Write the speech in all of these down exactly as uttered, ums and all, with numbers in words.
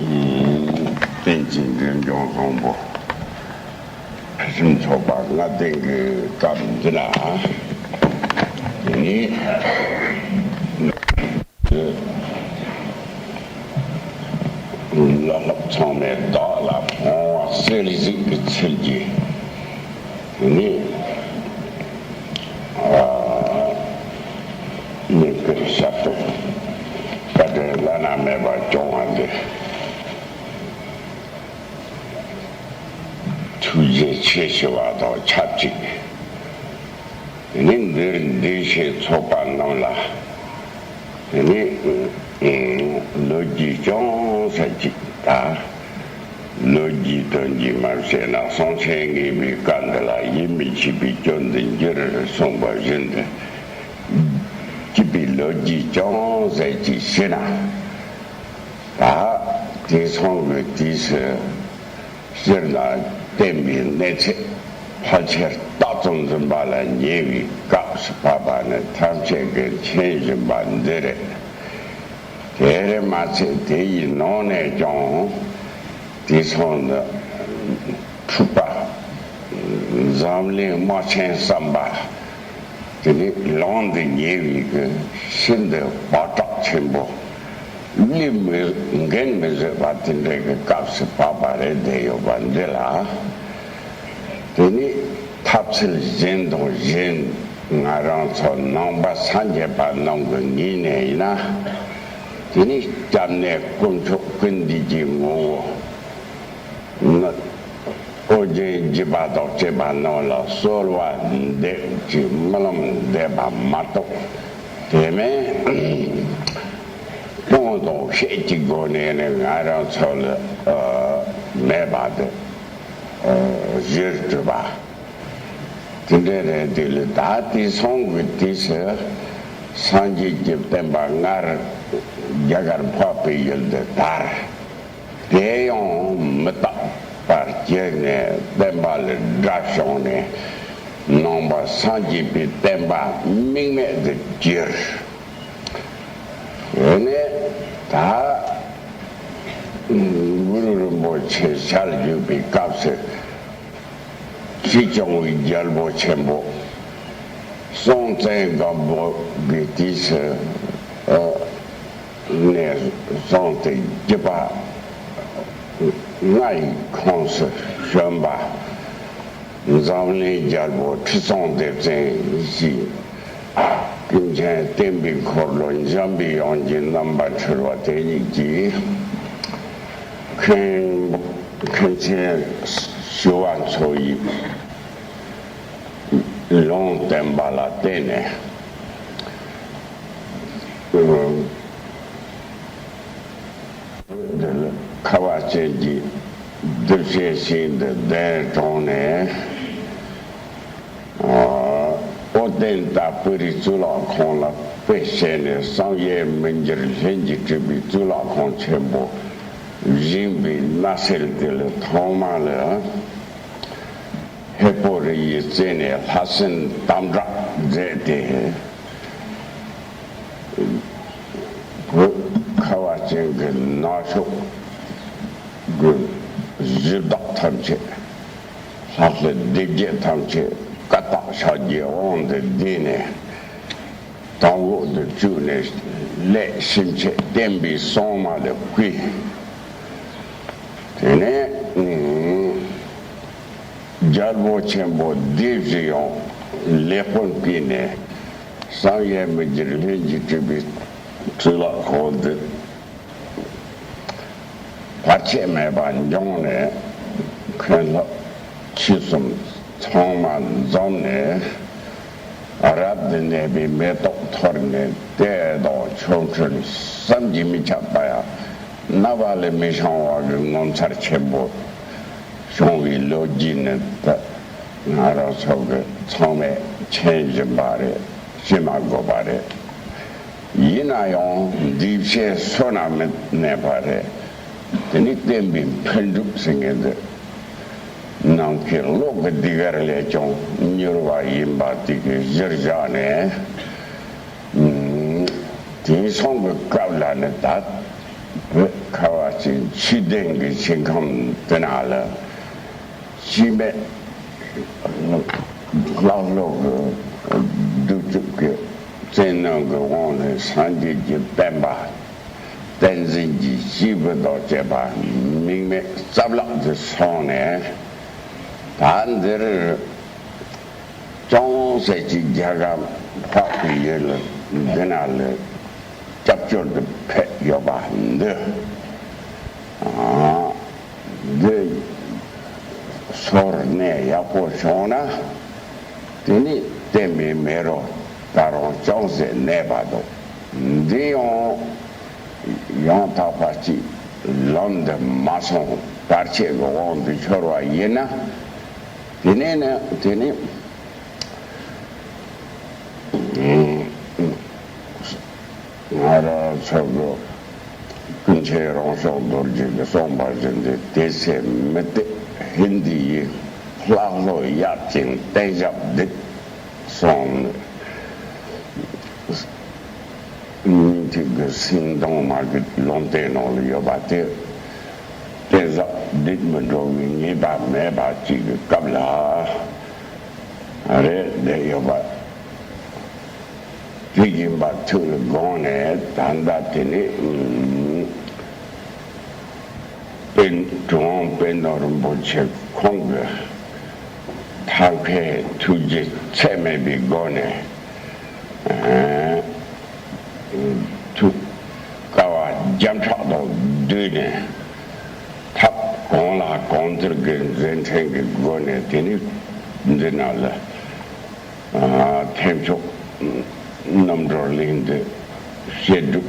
བསྟན་འཛིན་འབྲིང་སྐྱོང་བཟང་པོ་ཕུན་སུམ་ཚོགས་པ་ལྔ་ལྡན་གྱི་སྐབས་འདི་ན། དེ་ནི་བླ་སློབ་ཚང་མས་བདག་ལ་དབང་བ་གསེར་གཟིགས་ཀྱི་ཚུལ་གྱིས། དེ་ནི་ཨ་ཉིན་དཀར་ཞབས་ཏོག་བཀའ་དྲིན་བླ་ན་མེད་པ་བསྐྱངས་པ་འདི། ཐུགས་རྗེ་ཆེ་ཞུ་བ་དང་ཆབས་ཅིག། དེ་ནས་འདིར་འདུས་བྱས་ཚོགས་པ་རྣམས་ལ། དེ་ནས་ལོ་རྒྱུས་ཅུང་ཟད་ཅིག་དང་། ལོ་རྒྱུས་དོན་གྱིས་མ་བཤད་ན་གསང་ཆེན་ངེས་པའི་བཀའ་འདི་ལ་ཡིད་མི་ཆེས་པའི་སྐྱོན་འདི་འགྱུར་གསུངས་པ་བཞིན་དུ། སྐྱིད་པའི་ལོ་རྒྱུས་ཅུང་ཟད་ཅིག་ཞུས་ན། ད་དེང་སང་གི་དུས་སུ་སྤྱིར་ན་བསྟན་པའི་གནས་ཚད་ཕལ་ཆེར་རྟག་ཏུ་འཛིན་པ་ལ་ཉེ་བའི་སྐབས་སུ་བབས་པ་ནི་ཐམས་ཅད་ཀྱིས་མཁྱེན་བཞིན་པ་འདི་རེད། དེར་མ་ཚད་དེ་ཡི་ནང་ནས་ཀྱང་དེང་སང་ནི་འཁྲུག་པ་འཛམ་གླིང་དམག་ཆེན་བསམ་པ། དེ་ནི་ལོང་དུ་ཉེ་བའི་གི་ཤིན་ཏུ་བག་གྲགས་ཆེན་པོ། གླུ་མི་འགན་མི་བཟོད་པ་དེ་འདྲའི་གི་སྐབས་སུ་བབས་པ་རེད་བསྡད་ཡོད་པ་འདི་ལ། དེ་ནི་ཐབས་ཚུལ་གཞན་དང་གཞན། ང་རང་ཚོ་ནང་པ་སངས་རྒྱས་པ་རྣམས་ཀྱི་ངོས་ནས་ཡིན་ན། དེ་ནི་སྐྱབས་གནས་དཀོན་མཆོག་ཀུན་འདུས་ཀྱི་ངོ་བོ། ཨོ་རྒྱན་བརྒྱུད་པ་དང་བཅས་པ་རྣམས་ལ་གསོལ་བ་འདེབས་ཀྱི་སྨོན་ལམ་འདེབས་པ་མ་གཏོགས། དེ་མིན་སྤོང་དང་བཤད་ཀྱི་སྒོ་ནས་ནི་ང་རང་ཚོ་ལ་མེད་པ་དེ་གཞིར་གྲུབ་པ། དེ་འདྲ་རེད། དེ་ལས་ད་དེང་སང་གི་དུས་སུ་སངས་རྒྱས་ཀྱི་བསྟན་པ་སྔར་རྒྱ་གར་འཕགས་པའི་ཡུལ་དུ་དར། དེ་ཡང་མི་རྟག་པར་གྱུར་ནས་བསྟན་པ་ལས་དགྲ་བྱུང་ནས་ནང་པ་སངས་རྒྱས་པའི་བསྟན་པ་རྨེག་མེད་དུ་གྱུར། དེ་ནས་ད་གུ་རུ་རིན་པོ་ཆེ་ཞལ་བཞུགས་པའི་སྐབས་སུ། ཕྱིས་སྐྱོང་བའི་རྒྱལ་པོ་ཆེན་པོ་སྲོང་བཙན་སྒམ་པོ་གི་དུས་སུ་ནས་བཟུང་སྟེ་བརྒྱུད་པ་ལྔ་ཡི་ཁོངས་སུ་བྱོན་པ། འཛམ་གླིང་རྒྱལ་པོ་ཁྲི་སྲོང་ལྡེ་བཙན་ཞེས། ཀུན་མཁྱེན་བསྟན་པའི་འཁོར་ལོ་འཇམ་པའི་དབྱངས་ཀྱི་རྣམ་པར་འཕྲུལ་བ་དེ་ཉིད་ཀྱིས། མཁན་མཁན་ཆེན་ཞི་བ་འཚོ་ཡི་ལུང་བསྟན་པ་ལ་བརྟེན་ནས། འདི་ལ་ཁ་བ་ཅན་གྱི་གདུལ་བྱའི་ཞིང་དུ་གདན་དྲངས་ནས། ཨོ་ཏན་ཏ་པུ་རི་གཙུག་ལག་ཁང་ལ་དཔེ་བྱས་ནས་བསམ་ཡས་མི་འགྱུར་ལྷུན་གྱིས་གྲུབ་པའི་གཙུག་ལག་ཁང་ཆེན་པོ་བཞེངས་པའི་གནའ་སྲོལ་དེ་ལ་ཐོག་མ་ལ་ཧས་པོ་རི་ཡིས་བརྩིས་ནས་ལྷ་སྲིན་དམ་དྲག་མཛད་དེ། བོད་ཁ་བ་ཅན་གྱི་ནག་ཕྱོགས་ཀྱི་གཞི་བདག་ཐམས་ཅད། ལྷ་ལྷ་སྡེ་བརྒྱད་ཐམས་ཅད་བཀའ་རྟགས་ཕྱག་རྒྱའི་དབང་དུ་བསྡུས་ནས། དང་པོ་དུ་བཅུག་ནས་སླད་ཕྱིན་ཆད་བསྟན་པའི་གསང་བ་ལ་བསྐུལ། དེ་ནས་རྒྱལ་པོ་ཆེན་པོ་སྡེ་བཞི་ཡང་ལས་དཔོན་བསྐོས་ནས་བསམ་ཡས་མི་འགྱུར་ལྷུན་གྱིས་གྲུབ་པའི་གཙུག་ལག་ཁང་འདི། བར་ཆད་མེད་པར་འབྱུང་ནས་མཁན་སློབ་ཆོས་གསུམ་ཚང་མ་འཛོམས་ནས། རབ་ཏུ་གནས་པའི་མེ་ཏོག་འཐོར་ནས་དད་དང་ཆོ་འཕྲུལ་བསམ་གྱིས་མི་ཁྱབ་པ་ཡང་རྣ་བ་ལས་མི་འབྱུང་བ་གི་ངོ་མཚར་ཆེན་པོ་བྱུང་བའི་ལོ་རྒྱུས་ནི་ད་ང་རང་ཚོ་གི་ཚང་མས་མཁྱེན་བཞིན་པ་རེད། ཤེས་མ་དགོས་པ་རེད། ཡིན་ན་ཡང་འདུས་བྱས་བསོད་ནམས་མི་གནས་པ་རེད། དེ་ནི་བསྟན་པའི་འཕེལ་འགྲིབ་ཟེར་མཁན་འདི། ནམ་མཁའི་གློག་གི་ཟློས་གར་ལས་ཀྱང་མྱུར་བ་ཡིན་པ་དེ་གི་གཞིར་བཞག་ནས། དེང་སང་གི་སྐབས་ལ་ནི་ད་བོད་ཁ་བ་ ཆོས་ལྡན་གྱི་ཞིང་ཁམས་དེ་ན་ལ། འཆི་མེད་ལྷ་ཀླུ་གི་བདུད་ཅིག་གི་བཙན་གནོན་གྱི་དབང་ལས་སངས་རྒྱས་ཀྱི་བསྟན་པ་བསྟན་འཛིན་གྱི་སྐྱེས་བུ་དང་བཅས་པ་དམིགས་མེད་རྩ་བརླག་ཏུ་སོང་ནས། ད་འདིར་ཅུང་ཟད་ཅིག་རྒྱ་གར་འཕགས་པའི་ཡུལ་ལ་འདི་ན་ལ་སྐྱབས་བཅོལ་དུ་ཕེབས་ཡོད་པ་འདི། ཨ། འདི་སོར་གནས་ཡག་པོ་བྱུང་ན། དེ་ནི་བསྟན་པའི་མེ་རོ་ད་རུང་ཅུང་ཟད་གནས་པ་འདུག་འདི་ཡང་ཡང་དག་པ་ཅིག་ལམ་འདི་མ་སོང་བར་ཆད་ཀྱི་དབང་དུ་ཤོར་བ་ཡིན་ན། དེ་ནས་ནི་དེ་ནི། ང་རང་ཚོ་གི་ཀུན་མཁྱེན་རང་བྱུང་རྡོ་རྗེ་གིས་གསུངས་པ་བཞིན་དུ། དེ་ཚེ་མུ་སྟེགས་ཧིན་དི་ཡི། ལྷ་ཀླུ་ཡབ་ཀྱིས་བསྟན་ཞབས་བརྡིབས་གསུངས་ནས། སྙིང་ཐིག་གི་སེང་གདོང་དམར་གྱི་ལུང་བསྟན་ནང་ལ་ཡོད་པ་དེ། བསྟན་ཞབས་བརྡིབས་མི་འགྲོ་བའི་ངེས་པ་མེད་པ་ཅིག་གི་སྐབས་ལ་རེད་བསྡད་ཡོད་པ། དེ་བཞིན་པ་ཐུགས་ལ་དགོངས་ནས། ད་ལྟ་དེ་ནི་དཔལ་གྲུབ་དབང་དཔལ་ལྡན་རིན་པོ་ཆེ་ཁོང་གི་ཐབས་མཁས་ཐུགས་རྗེ་ཚད་མེད་པའི་སྒོ་ནས། ཨ། ཐུགས་དཀའ་བ་བརྒྱ་ཕྲག་དང་བསྡུས་ནས། ཐབས་གང་ལ་གང་འདུལ་གྱི་མཛད་འཕྲིན་གྱི་སྒོ་ནས། དེ་ནི་འདི་ན་ལ། ཨ། ཐེག་མཆོག་རྣམ་གྲོལ་གླིང་འདི་བཤད་སྒྲུབ་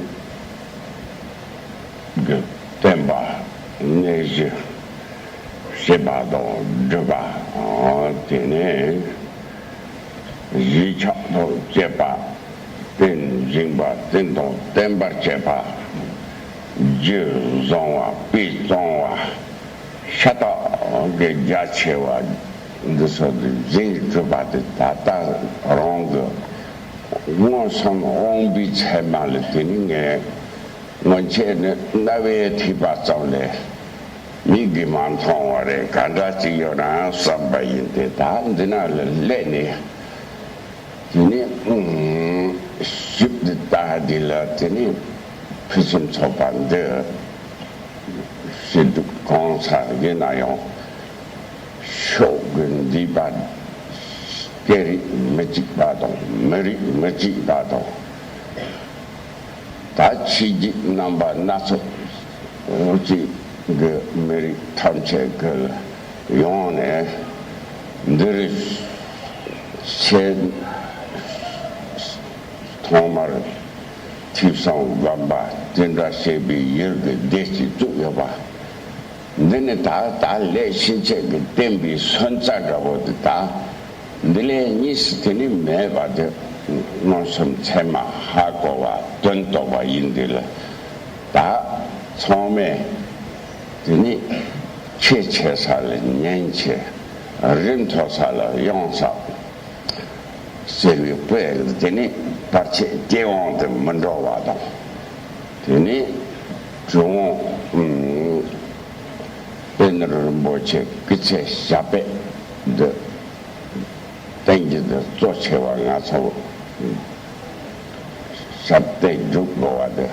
ཀྱི་བསྟན་པ་གནས་གཞི་བཤད་པ་དང་སྒྲུབ་པ། ཨ། དེ་ནས་གཞིས་ཆགས་དང་བཅས་པ། རྟེན་བཞེངས་པ། རྟེན་དང་བརྟེན་པར་བཅས་པ། རྒྱུ་བཟང་བ། སྤུས་གཙང་བ། ཤ་སྟག་གི་རྒྱ་ཆེ་བ་འདི་ཚོ་འདི་བཞེངས་གྲུབ་པ་དེ། ད་ལྟ་རང་གི་མངོན་སུམ་དབང་པོའི་ཚད་མ་ལ་དེ་ནི་ངས་སྔོན་ཆད་ནི་རྣ་བས་ཐོས་པ་ཙམ་ལས་མིག་གིས་མ་མཐོང་བ་རེད། ག་འདྲ་ཅིག་ཡོད་ན་བསམ་པ་ཡིན་ཏེ། ད་འདི་ན་ལ་སླེབས་ནས། དེ་ནས་ཞིབ་ཏུ་ལྟ་འདི་ལ། དེ་ནས་ཕུན་སུམ་ཚོགས་པ་འདི་ཞིབ་ཏུ་གང་ཟག་ཡིན་ན་ཡང་། ཕྱོགས་ཀྱི་འདུས་པ་སྐད་རིགས་མི་གཅིག་པ་དང་། མི་རིགས་མི་གཅིག་པ་དང་། ད་ཕྱི་རྒྱལ་རྣམ་པ་སྣ་ཚོགས་ཅིག་གི་མི་རིགས་ཐམས་ཅད་ཀྱི་ཡོང་ནས་འདིར་ཆེས་ཐོག་མར་ཐོས་བསམ་སྒོམ་པ་དེ་འདྲ་བྱེད་པའི་ཡུལ་གྱི་སྡེ་ཅིག་བཙུགས་ཡོད་པ། འདི་ནི་ད་ད་ལས་ཕྱིན་ཆད་ཀྱི་བསྟན་པའི་སོན་རྩ་འདྲ་བོ་དེ། ད་འདི་ལས་གཉིས་སུ་དེ་ནི་མེད་པ་དེ་མངོན་སུམ་ཚད་མ་ཧ་གོ་བ་དོན་རྟོགས་པ་ཡིན། འདི་ལ་ད་ཚང་མས་དེ་ནི་ཁྱེད་ཆེ་ས་ལ་ཉན་ཆེ། རི་མཐོ་ས་ལ་གཡང་ས། ཟེར་བའི་དཔེ་དེ་ནི་བར་ཆད་སྐྱེ་དབང་དུ་མི་འགྲོ་བ་དང་། དེ་ནི་གྲུབ་དབང་དཔལ་ནོར་རིན་པོ་ཆེ་སྐུ་ཚེ་ཞབས་པད་འདི་བརྟན་གྱི་འདི་གཙོ་ཆེ་བ་ང་ཚོ་ཞབས་བརྟན་སྒྲུབ་དགོས་པ་འདི།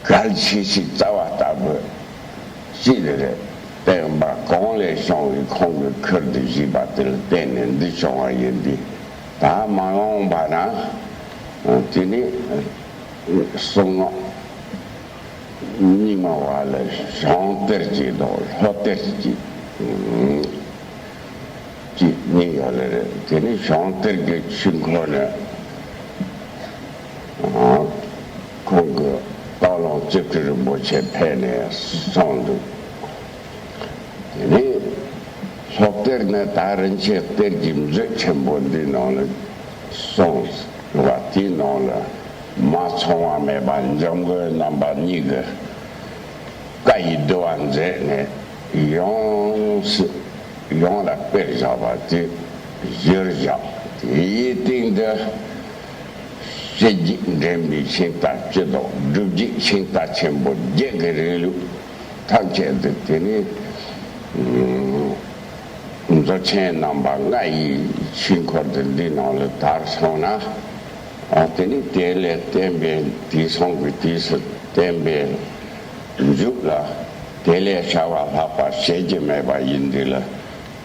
གལ་ཆེ་ཤོས་རྩ་བ་ལྟ་བུ་ཅིག་རེད། བསྟན་པ་གང་ལས་བྱུང་བའི་ཁོང་གིས་ཁུར་དུ་བཞེས་པ་དེ་ལ་བརྟེན་ནས་འདི་བྱུང་བ་ཡིན་ཏེ། ད་མ་འོངས་པ་ན་དེ་ནི་གསང་སྔགས་རྙིང་མ་བ་ལ་གཞུང་གཏེར་གྱི་དང་ལྷོ་གཏེར་གྱི་ཅིག་གཉིས་ཡོད་ལེ་རེད། དེ་ནི་གཞུང་གཏེར་གྱི་ཆོས་འཁོར་ནས་ཁོང་གི་སྟག་ལུང་སྐྱབས་ཁྲི་རིན་པོ་ཆེ་ཕེབས་ནས་གསུངས་འདུག་དེ་ནི་ལྷོ་གཏེར་ནི་ད་རིན་ཆེན་གཏེར་གྱི་མཛོད་ཆེན་པོ་འདི་ནང་ལ་གསུངས་འདུག་པ། དེའི་ནང་ལ་མ་ཚང་བ་མེད་པ་འཇམ་མགོན་རྣམ་པ་གཉིས་ཀྱི་བཀའ་ཡི་བསྡུ་བ་མཛད་ནས་ཡོངས་སུ་ཡོངས་ལ་སྤེལ་བཞག་པ་དེ་གཞིར་བཞག་དེའི་སྟེང་དུ་ སྲིད་ཞིའི་འགྲན་པའི་ཤིང་རྟ་སྤྱི་ལྡོག་སྒྲུབ་བརྒྱུད་ཤིང་རྟ་ཆེན་པོ་བརྒྱད་ཀྱི་རིང་ལུགས་ཐམས་ཅད་དུ་དེ་ནི་མཛོད་ཆེན་རྣམ་པ་ལྔ་ཡི་ཆོས་འཁོར་དུ་འདི་ནང་ལ་དར་སོང་ན། ཨ་དེ་ནི་དེ་ལས་བརྟེན་པའི་དེང་སང་གི་དུས་སུ་བསྟན་པའི་མཇུག་ལ་དེ་ལས་བྱ་བ་ལྷག་པ་བྱེད་ཀྱི་མེད་པ་ཡིན་དུས་ལ།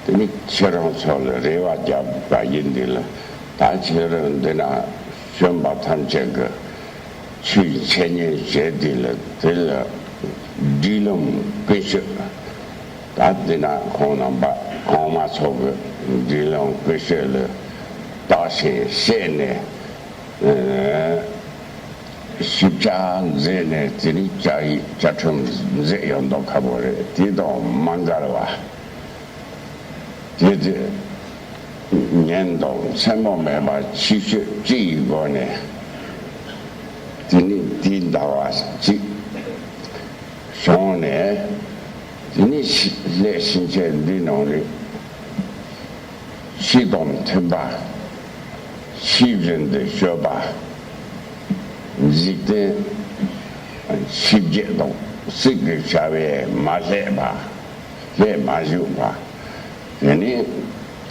དེ་ནི་ཁྱེད་རང་ཚོ་ལ་རེ་བ་རྒྱབ་པ་ཡིན་དུས་ལ། ད་ཁྱེད་རང་འདི་ན་བྱོན་པ་ཐམས་ཅད་ཀྱི་ཆོས་འཆད་ཉན་བྱེད་དུས་ལ་དེ་ལ་སྒྲིག་ལམ་ཀུན་སྤྱོད། ད་འདི་ན་ཁོང་རྣམ་པ་གོང་མ་ཚོ་གི་སྒྲིག་ལམ་ཀུན་སྤྱོད་ལ་བརྟག་ཞིང་དཔྱད་ནས། ཨ་ཞིབ་ཆ་མཛད་ནས་དེ་ནི་བཅའ་ཡིག་བཅའ་ཁྲིམས་མཛད་ཡོང་མདོག་ཁ་པོ་རེད། དེ་དང་མ་འགལ་བ། དེ་དེ་ཉན་དང་མཚན་མོ་མེད་པ་ཕྱི་བཤོལ་སྤྱི་ཡི་སྒོ་ནས་དེ་ནི་དེའི་ཟླ་བ་གཅིག་བྱུང་ནས། དེ་ནི་ཤི་ལས་ཕྱིན་ཆད་འདི་ནང་ནས་ཤི་དང་མཐུན་པ། ཤི་བཞིན་དུ་སྤྱོད་པ། འཇིག་རྟེན་ཤི་བརྒྱད་དང་སྲིད་ཀྱི་བྱ་བས་མ་བསླད་པ། བསླད་མ་བཞུགས་པ། དེ་ནི་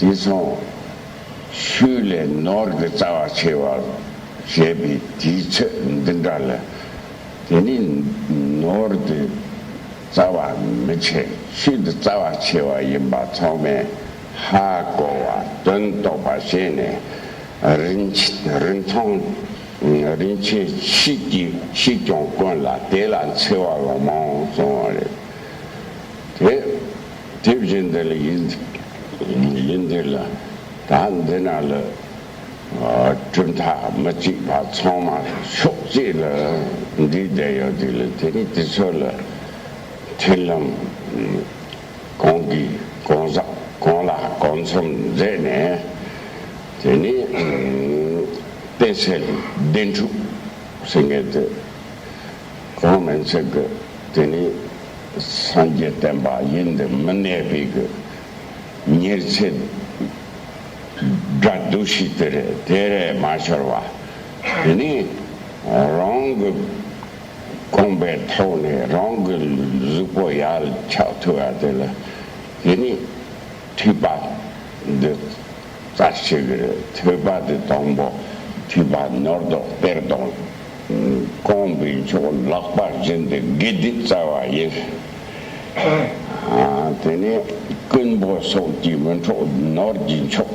དེང་སང་ཆོས་ལས་ནོར་གྱི་རྩ་བ་ཆེ་བ་བྱེད་པའི་དུས་ཚོད་འདི་འདྲ་ལ། དེ་ནི་ནོར་དེ་རྩ་བ་མི་ཆེ། ཆོས་དེ་རྩ་བ་ཆེ་བ་ཡིན་པ་ཚང་མས་ཧ་གོ་བ་དོན་རྟོགས་པ་བྱས་ནས། རིན་ཆེ་རིན་ཐང་། རིན་ཆེན་ཆོས་ཀྱི་ཆོས་སྐྱོང་ཀུན་ལ་དེ་ལ་འཚེ་བ་ཡང་མང་གསུངས་པ་རེད། དེ་དེ་བཞིན་དེ་ལ་ཡིན་ཡིན་དེ་ལ་ད་འདི་ན་ལ། ཨ་གྲུབ་མཐའ་མི་གཅིག་པ་ཚང་མ་ཕྱོགས་གཅིག་ལ་འདུས་བསྡད་ཡོད་དུས་ལ། དེ་ནི་དེ་ཚོ་ལ་མཐུན་ལམ་གང་གིས་གང་ཟག་གང་ལ་གང་འཚམ་མཛད་ནས། དེ་ནི་བསྟན་སྲིད་བདེན་གྲུབ་ཟེར་མཁན་དེ། གང་མིན་ཚིག་གི་དེ་ནི་སངས་རྒྱས་བསྟན་པ་ཡུན་དུ་མི་གནས་པའི་གི་ཉེར་འཚེ་དགྲ་འདུ་ཤེས་དེ་རེད། དེ་རེད་མ་ཤོར་བ། དེ་ནི་རང་གི་གོམ་པའི་ཐོག་ནས་རང་གི་གཟུགས་པོ་ཡར་ཆག་ཐུབ་པ་དེ་ལ་དེ་ནི་ཐོས་པ་འདི། རྩ་ཆེ་གི་རེད། ཐོས་པ་དེ་དང་པོ་ཐོས་པ་ནོར་དང་གཏེར་དང་། རྐང་པའི་མཆོག་ལག་པ་བཞིན་དུ་དགེ་སྡིག་རྩ་བ་ཡིན། ཨ་དེ་ནས་རྐུན་པོ་སོགས་ཀྱིས་མི་འཕྲོག་ནོར་གྱི་མཆོག་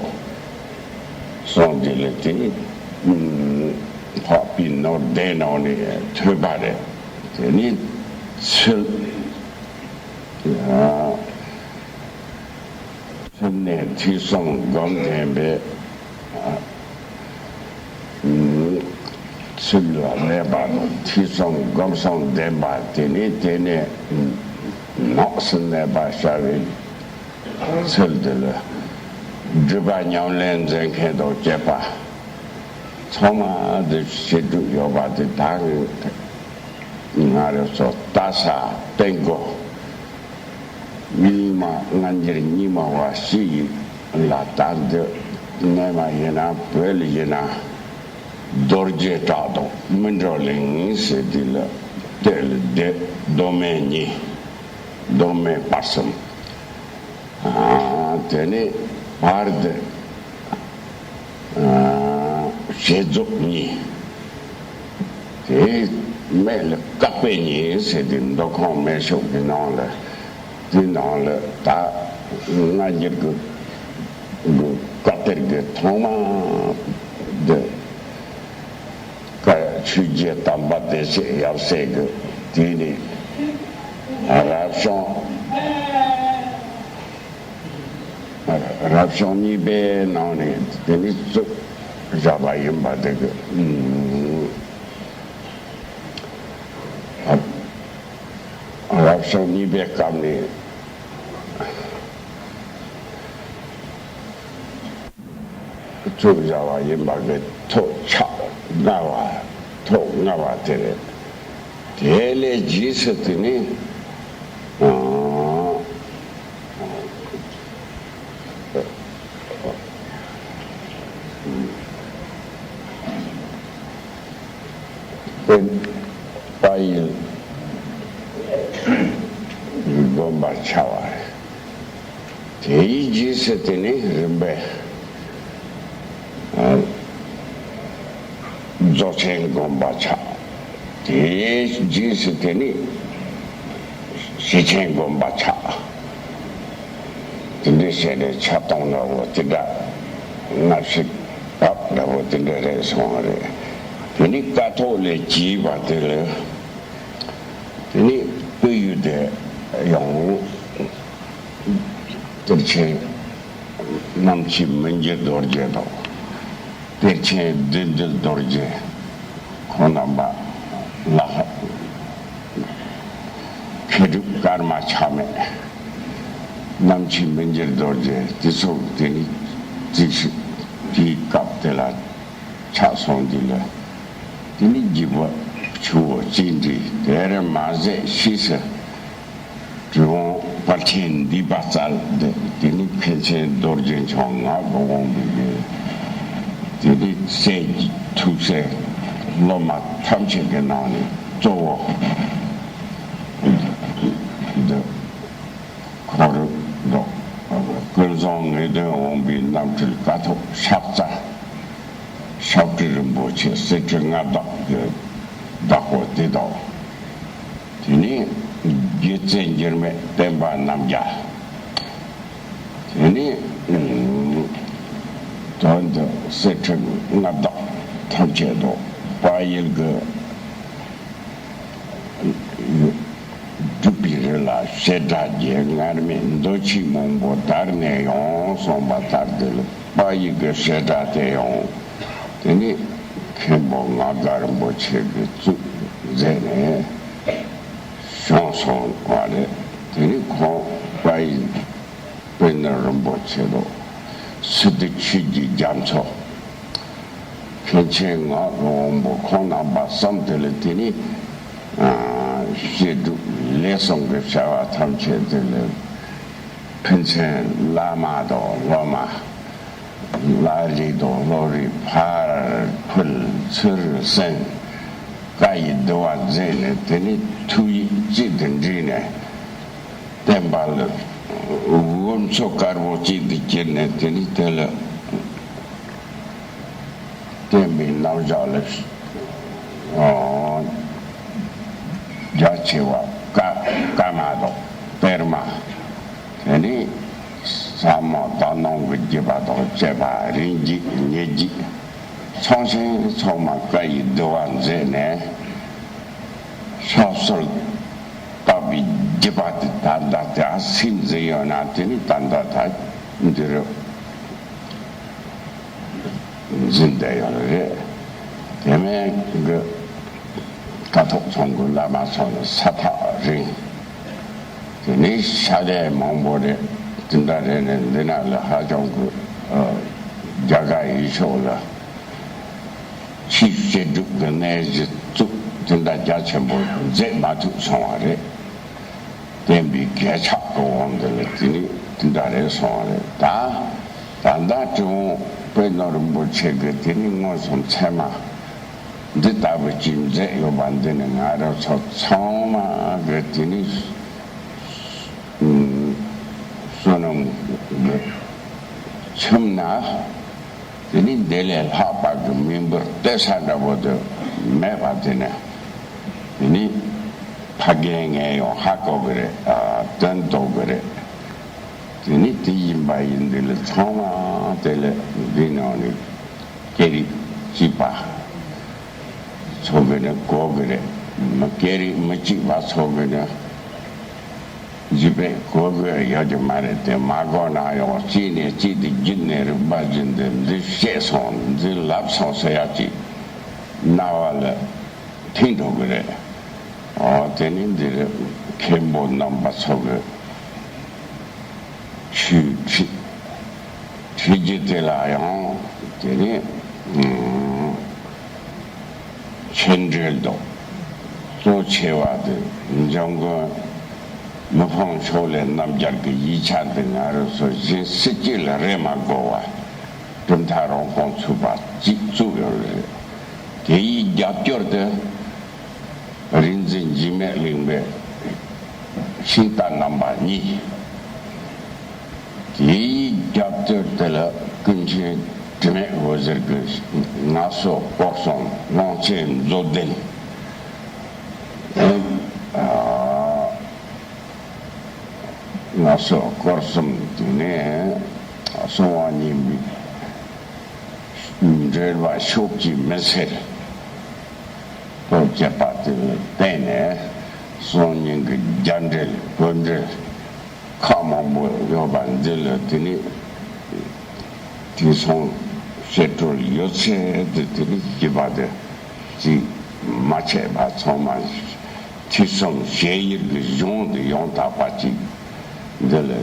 གསུངས་དེ་ལ་དེ་ནི་འཕགས་པའི་ནོར་སྡེ་ནང་ནས་ཐོས་པ་རེད། དེ་ནི་ཚུལ། ཚུལ་གནས་ཐོས་བསམ་སྒོམ་ལྡན་པའི། ཚུལ་ལ་གནས་པ་དང་ཐོས་བསམ་སྒོམ་གསུམ་ལྡན་པ་དེ་ནི་དེ་ནས་ནགས་སུ་གནས་པ་བྱ་བའི་ཚུལ་དེ་ལ་སྒྲུབ་པ་ཉམས་ལེན་མཛད་མཁན་དང་བཅས་པ་ཚང་མ་འདི་བྱེད་སྒྲུབ་ཡོད་པ་དེ་དག་གི། ང་རང་ཚོ་ལྟ་ས་སྟོན་སྒོ། རྙིང་མ་སྔ་འགྱུར་རྙིང་མ་བ་ཞིག་ལ་ད་འདི་སྔོན་མ་ཡིན་ན་བོད་ལ་ཡིན་ན་རྡོ་རྗེ་བྲག་དང་སྨིན་གྲོལ་གླིང་ཟེར་དུས་ལ་སྟོད་ལ་སྡེ་མདོ་སྨད་གཉིས། མདོ་སྨད་བར་གསུམ། ཨ་དེ་ནས་བར་དུ་ཨ་ཞེ་རྫོགས་གཉིས། དེའི་སྨད་ལ་བཀག་པའི་གཉིས་ཟེར་ཏེ་མདོ་ཁམས་སྨད་ཕྱོགས་ཀྱི་ནང་ལ་དེའི་ནང་ལ་ད་སྔ་འགྱུར་གྱི་གི་བཀའ་གཏེར་གྱི་ཐོག་མ་འདི། བཀའ་ཆོས་རྗེ་དམ་པ་བདེ་གཤེགས་ཡབ་སྲས་ཀྱི་དུས་ནས་རབ་བྱུང་། རབ་བྱུང་གཉིས་པའི་ནང་ནས་དེ་ནི་བཙུགས་བཞག་པ་ཡིན་པ་དེ་གི། རབ་བྱུང་གཉིས་པའི་སྐབས་ནས། བཙུགས་བཞག་པ་ཡིན་པ་གི་ཐོག་ཆ་ལྔ་བ། ཐོག་ལྔ་བ་དེ་རེད། དེ་ལས་རྗེས་སུ་དེ་ནི། ཨ། པར་ཆགས་པ་རེད། དེའི་རྗེས་སུ་དེ་ནི་རིམ་པས་རྫོགས་ཆེན་སྒོམ་པ་ཆགས། དེའི་རྗེས་སུ་དེ་ནི་ཞི་ཆེན་སྒོམ་པ་ཆགས། དེ་འདྲའི་བྱས་ནས་ཆགས་སྟངས་འདྲ་བོ་དེ་འདྲ་སྔ་ཕྱི་སྐབས་འདྲ་བོ་དེ་འདྲ་རེད་སོང་བ་རེད། དེ་ནི་ཀཿཐོག་ལས་གྱེས་པ་དེ་ལ། དེ་ནས་སྤོས་ཡུལ་དེ་ཡང་གཏེར་ཆེན་རྣམ་མཁྱེན་མི་འགྱུར་རྡོ་རྗེ་དང་། གཏེར་ཆེན་བདུད་འདུལ་རྡོ་རྗེ། ཁོང་རྣམ་པ་ལ། མཁས་གྲུབ་ཀརྨ་ཆགས་མེད། རྣམ་མཁྱེན་མི་འགྱུར་རྡོ་རྗེ་དེ་ཚོ་དེ་ནས་རྩིས་ཞིབ་དེའི་སྐབས་དེ་ལ། ཆགས་སོང་འདི་ལ། དེ་ནི་བརྒྱུད་པ་ཆུ་བོ་གཅིག་འདྲེས་དེར་མ་ཟད་ཕྱིས་སུ། གྲུབ་དབང་དཔལ་ཆེན་འདུས་པ་རྩལ་འདི་དེ་ནི་མཁན་ཆེན་རྡོ་རྗེ་འཆང་ངག་དབང་པོའི་དེ་ནི་སྲས་ཀྱི་ཐུགས་སྲས་སློབ་མ་ཐམས་ཅད་ཀྱི་ནང་ནས་གཙོ་བོ་འདི། ཁོ་རུ་འདོགས། ཀུན་བཟང་ངེས་དོན་དབང་པོའི་རྣམ་སྤྲུལ་ཀཿཐོག་ཕྱག་རྩལ། ཕྱག་སྤྲུལ་རིན་པོ་ཆེ་གསེར་ཁྲི་མངའ་བདག་གི་བདག་པོ་དེ་དང་། དེ་ནས་རྒྱལ་རྩེ་འགྱུར་མེད་བསྟན་པ་རྣམ་རྒྱལ། དེ་ནས་དོན་དུ་གསེར་ཁྲི་མངའ་བདག་ཐམས་ཅད་དང་དཔལ་ཡུལ་གྱི། སྒྲུབ་པའི་རི་ལ་བྱེ་བྲག་བརྒྱད་སྔར་མེད་འདུ་བྱེད་མང་པོ་དར་ནས་ཡོང་གསུངས་པ་ལྟར་དུ་དཔལ་ཡུལ་གྱི་བྱེ་བྲག་དེ་ཡང་དེ་ནི་མཁན་པོ་མངའ་བདག་རིན་པོ་ཆེ་གིས་བཙུགས་མཛད་ནས་བྱུང་སོང་བ་རེད། དེ་ནི་ཁོང་དཔལ་ཡུལ་དཔལ་ནི་རིན་པོ་ཆེ་ལོ། སི་ཏུ་ཆོས་ཀྱི་རྒྱ་མཚོ། མཁན་ཆེན་ངག་དབང་པོ་ཁོང་རྣམ་པ་གསུམ་དེ་ལ་དེ་ནི། ཨ། བཤད་སྒྲུབ་ལས་གསུམ་གྱི་བྱ་བ་ཐམས་ཅད་དེ་ལ་ཕན་ཚུན་བླ་མ་དང་སློབ་མ། བླ་རེ་དང་སློབ་རེ་ཕར་ཕུལ་ཚུར་གསན། བཀའ་ཡི་བསྡུ་བ་མཛད་ནས་དེ་ནི་ཐུགས་ཡིད་གཅིག་ཏུ་འདྲེས་ནས། བསྟན་པ་ལ་འོ་མཚོ་དཀར་པོ་གཅིག་ཏུ་གྱུར་ནས་དེ་ནི་དེ་ལ་བསྟན་པའི་རྣམ་གཞག་ལ་རྒྱ་ཆེ་བ་བཀའ་བཀའ་མ་དང་གཏེར་མ། དེ་ནི་ཟབ་མོ་དག་སྣང་གི་བརྒྱུད་པ་དང་བཅས་པ་རིམ་བརྒྱུད་ཉེར་བརྒྱུད་ཚང་ཞིང་ཚང་མ་བཀའ་ཡི་བསྡུ་བ་མཛད་ནས། ཕྱག་སྲོལ་བཏབ་པའི་བརྒྱུད་པ་དེ་ད་ལྟ་དེ་སུས་འཛིན་ཡོད་ན་དེ་ནི་ད་ལྟ་ད་འདི་རུ་འཛིན་བསྡད་ཡོད་རེད། དེ་མིན་གྱི་ཀཿཐོག་ཚང་གི་བླ་མ་ཚང་ལ་ས་ཐག་རིང་། དེ་ནི་ཕྱག་ལས་མང་པོ་རེད། དེ་འདྲ་རེད་ནས་འདི་ན་ལ་ཧ་ཅང་གི་རྒྱ་གར་ཡུལ་ཕྱོགས་ལ། ཕྱིས་བཤད་སྒྲུབ་ཀྱི་གནས་གཞི་བཙུགས་དེ་འདྲ་རྒྱ་ཆེན་པོ་མཛད་མ་ཐུབ་སོང་བ་རེད། བསྟན་པའི་གད་ཕྱགས་ཀྱི་དབང་འདི་ལ་དེ་ནི་དེ་འདྲ་རེད་སོང་བ་རེད་ད། ད་ལྟ་གྲུབ་དབང་དཔལ་ནོར་རིན་པོ་ཆེ་གིས་དེ་ནི་མངོན་སུམ་ཚད་མ་འདི་ལྟ་བུ་ཅིག་མཛད་ཡོད་པ་འདི་ནི་ང་རང་ཚོ་ཚང་མ་གིས་དེ་ནི་བསོད་ནམས་ཀྱི་ཁྱིམ་ན། དེ་ནི་འདི་ལས་ལྷག་པ་གི་མི་འབོར་གཏད་ས་འདྲ་པོ་དེ་མེད་པ་དེ་ནི། དེ་ནི་ཕ་རྒན་ངས་ཡང་ཧ་གོ་གི་རེད། ཨ། དོན་རྟོགས་གི་རེད། དེ་ནི་དེ་ཡིན་པ་ཡིན་འདི་ལ་ཚང་མ་དེ་ལས་འདི་ནང་ནས་སྐད་རིགས་གཅིག་པ་ཚོ་གི་ནི་གོ་གི་རེད། མི་སྐད་རིགས་མི་གཅིག་པ་ཚོ་གི་ནི། འཇིགས་པས་གོ་དགོས་ཡོད་ཀྱི་མ་རེད་དེ། མ་གོ་ན་ཡང་གཅིག་ནས་གཅིག་ཏུ་བརྒྱུད་ནས་རིག་པ་བརྒྱུད་དེ་འདི་བཤད་སོང་འདི་ལབ་སོང་ཟེར་ཡག་ཅིག་རྣ་བ་ལ་ཐིམ་འགྲོ་གི་རེད། འོ་དེ་ནི་འདི་རེད། མཁན་པོ་རྣམ་པ་ཚོ་གི་ཆོས་ཁྲིད་ཁྲིད་རྒྱུ་དེ་ལ་ཡང་དེ་ནི། ཨུམ། མཆན་འགྲེལ་དང་གཙོ་ཆེ་བ་དེ་འཇམ་མགོན་མི་ཕམ་ཕྱོགས་ལས་རྣམ་རྒྱལ་གྱི་ཡིག་ཆ་འདི་ང་རང་ཚོ་གཞན་སུ་གཅིག་ལ་རེ་མ་དགོས་པ་གྲུབ་མཐའ་རང་དབང་ཚུགས་པ་གཅིག་བཙུགས་ཡོད་རེད། དེ་ཡི་རྒྱབ་སྐྱོར་དུ་རིག་འཛིན་འཇིགས་མེད་གླིང་པས་ ཤིང་རྟ་རྔམ་པ་གཉིས། དེའི་རྒྱབ་ཐོག་དེ་ལ་ཀུན་མཁྱེན་དྲི་མེད་འོད་ཟེར་གྱི་ངལ་གསོ་སྐོར་གསུམ་ཀློང་ཆེན་མཛོད་ལྡན། ཨ། ངལ་གསོ་སྐོར་གསུམ་དེ་ནས་གསང་བ་རྙིང་པའི་འགྲེལ་པ་ཕྱོགས་ཀྱི་མི་སེར་པོ་བྱས་པ་དེ་ལ་བརྟེན་ནས་གསང་རྙིང་གི་རྒྱ་འགྲེལ་བོད་འགྲེལ་ཁག་མང་པོ་ཡོད་པ་འདི་ལ་དེ་ནི་དེང་སང་བཤད་སྲོལ་ཡོད་ཚད་དེ་དེ་ནི་བྱས་པ་དེ་ཅིག་མ་ཆད་པ་ཚང་མ། ཐོས་བསམ་བྱེད་ཡུལ་གྱི་གཞུང་དུ་ཡང་དག་པ་ཅིག་འདི་ལ། ཨ།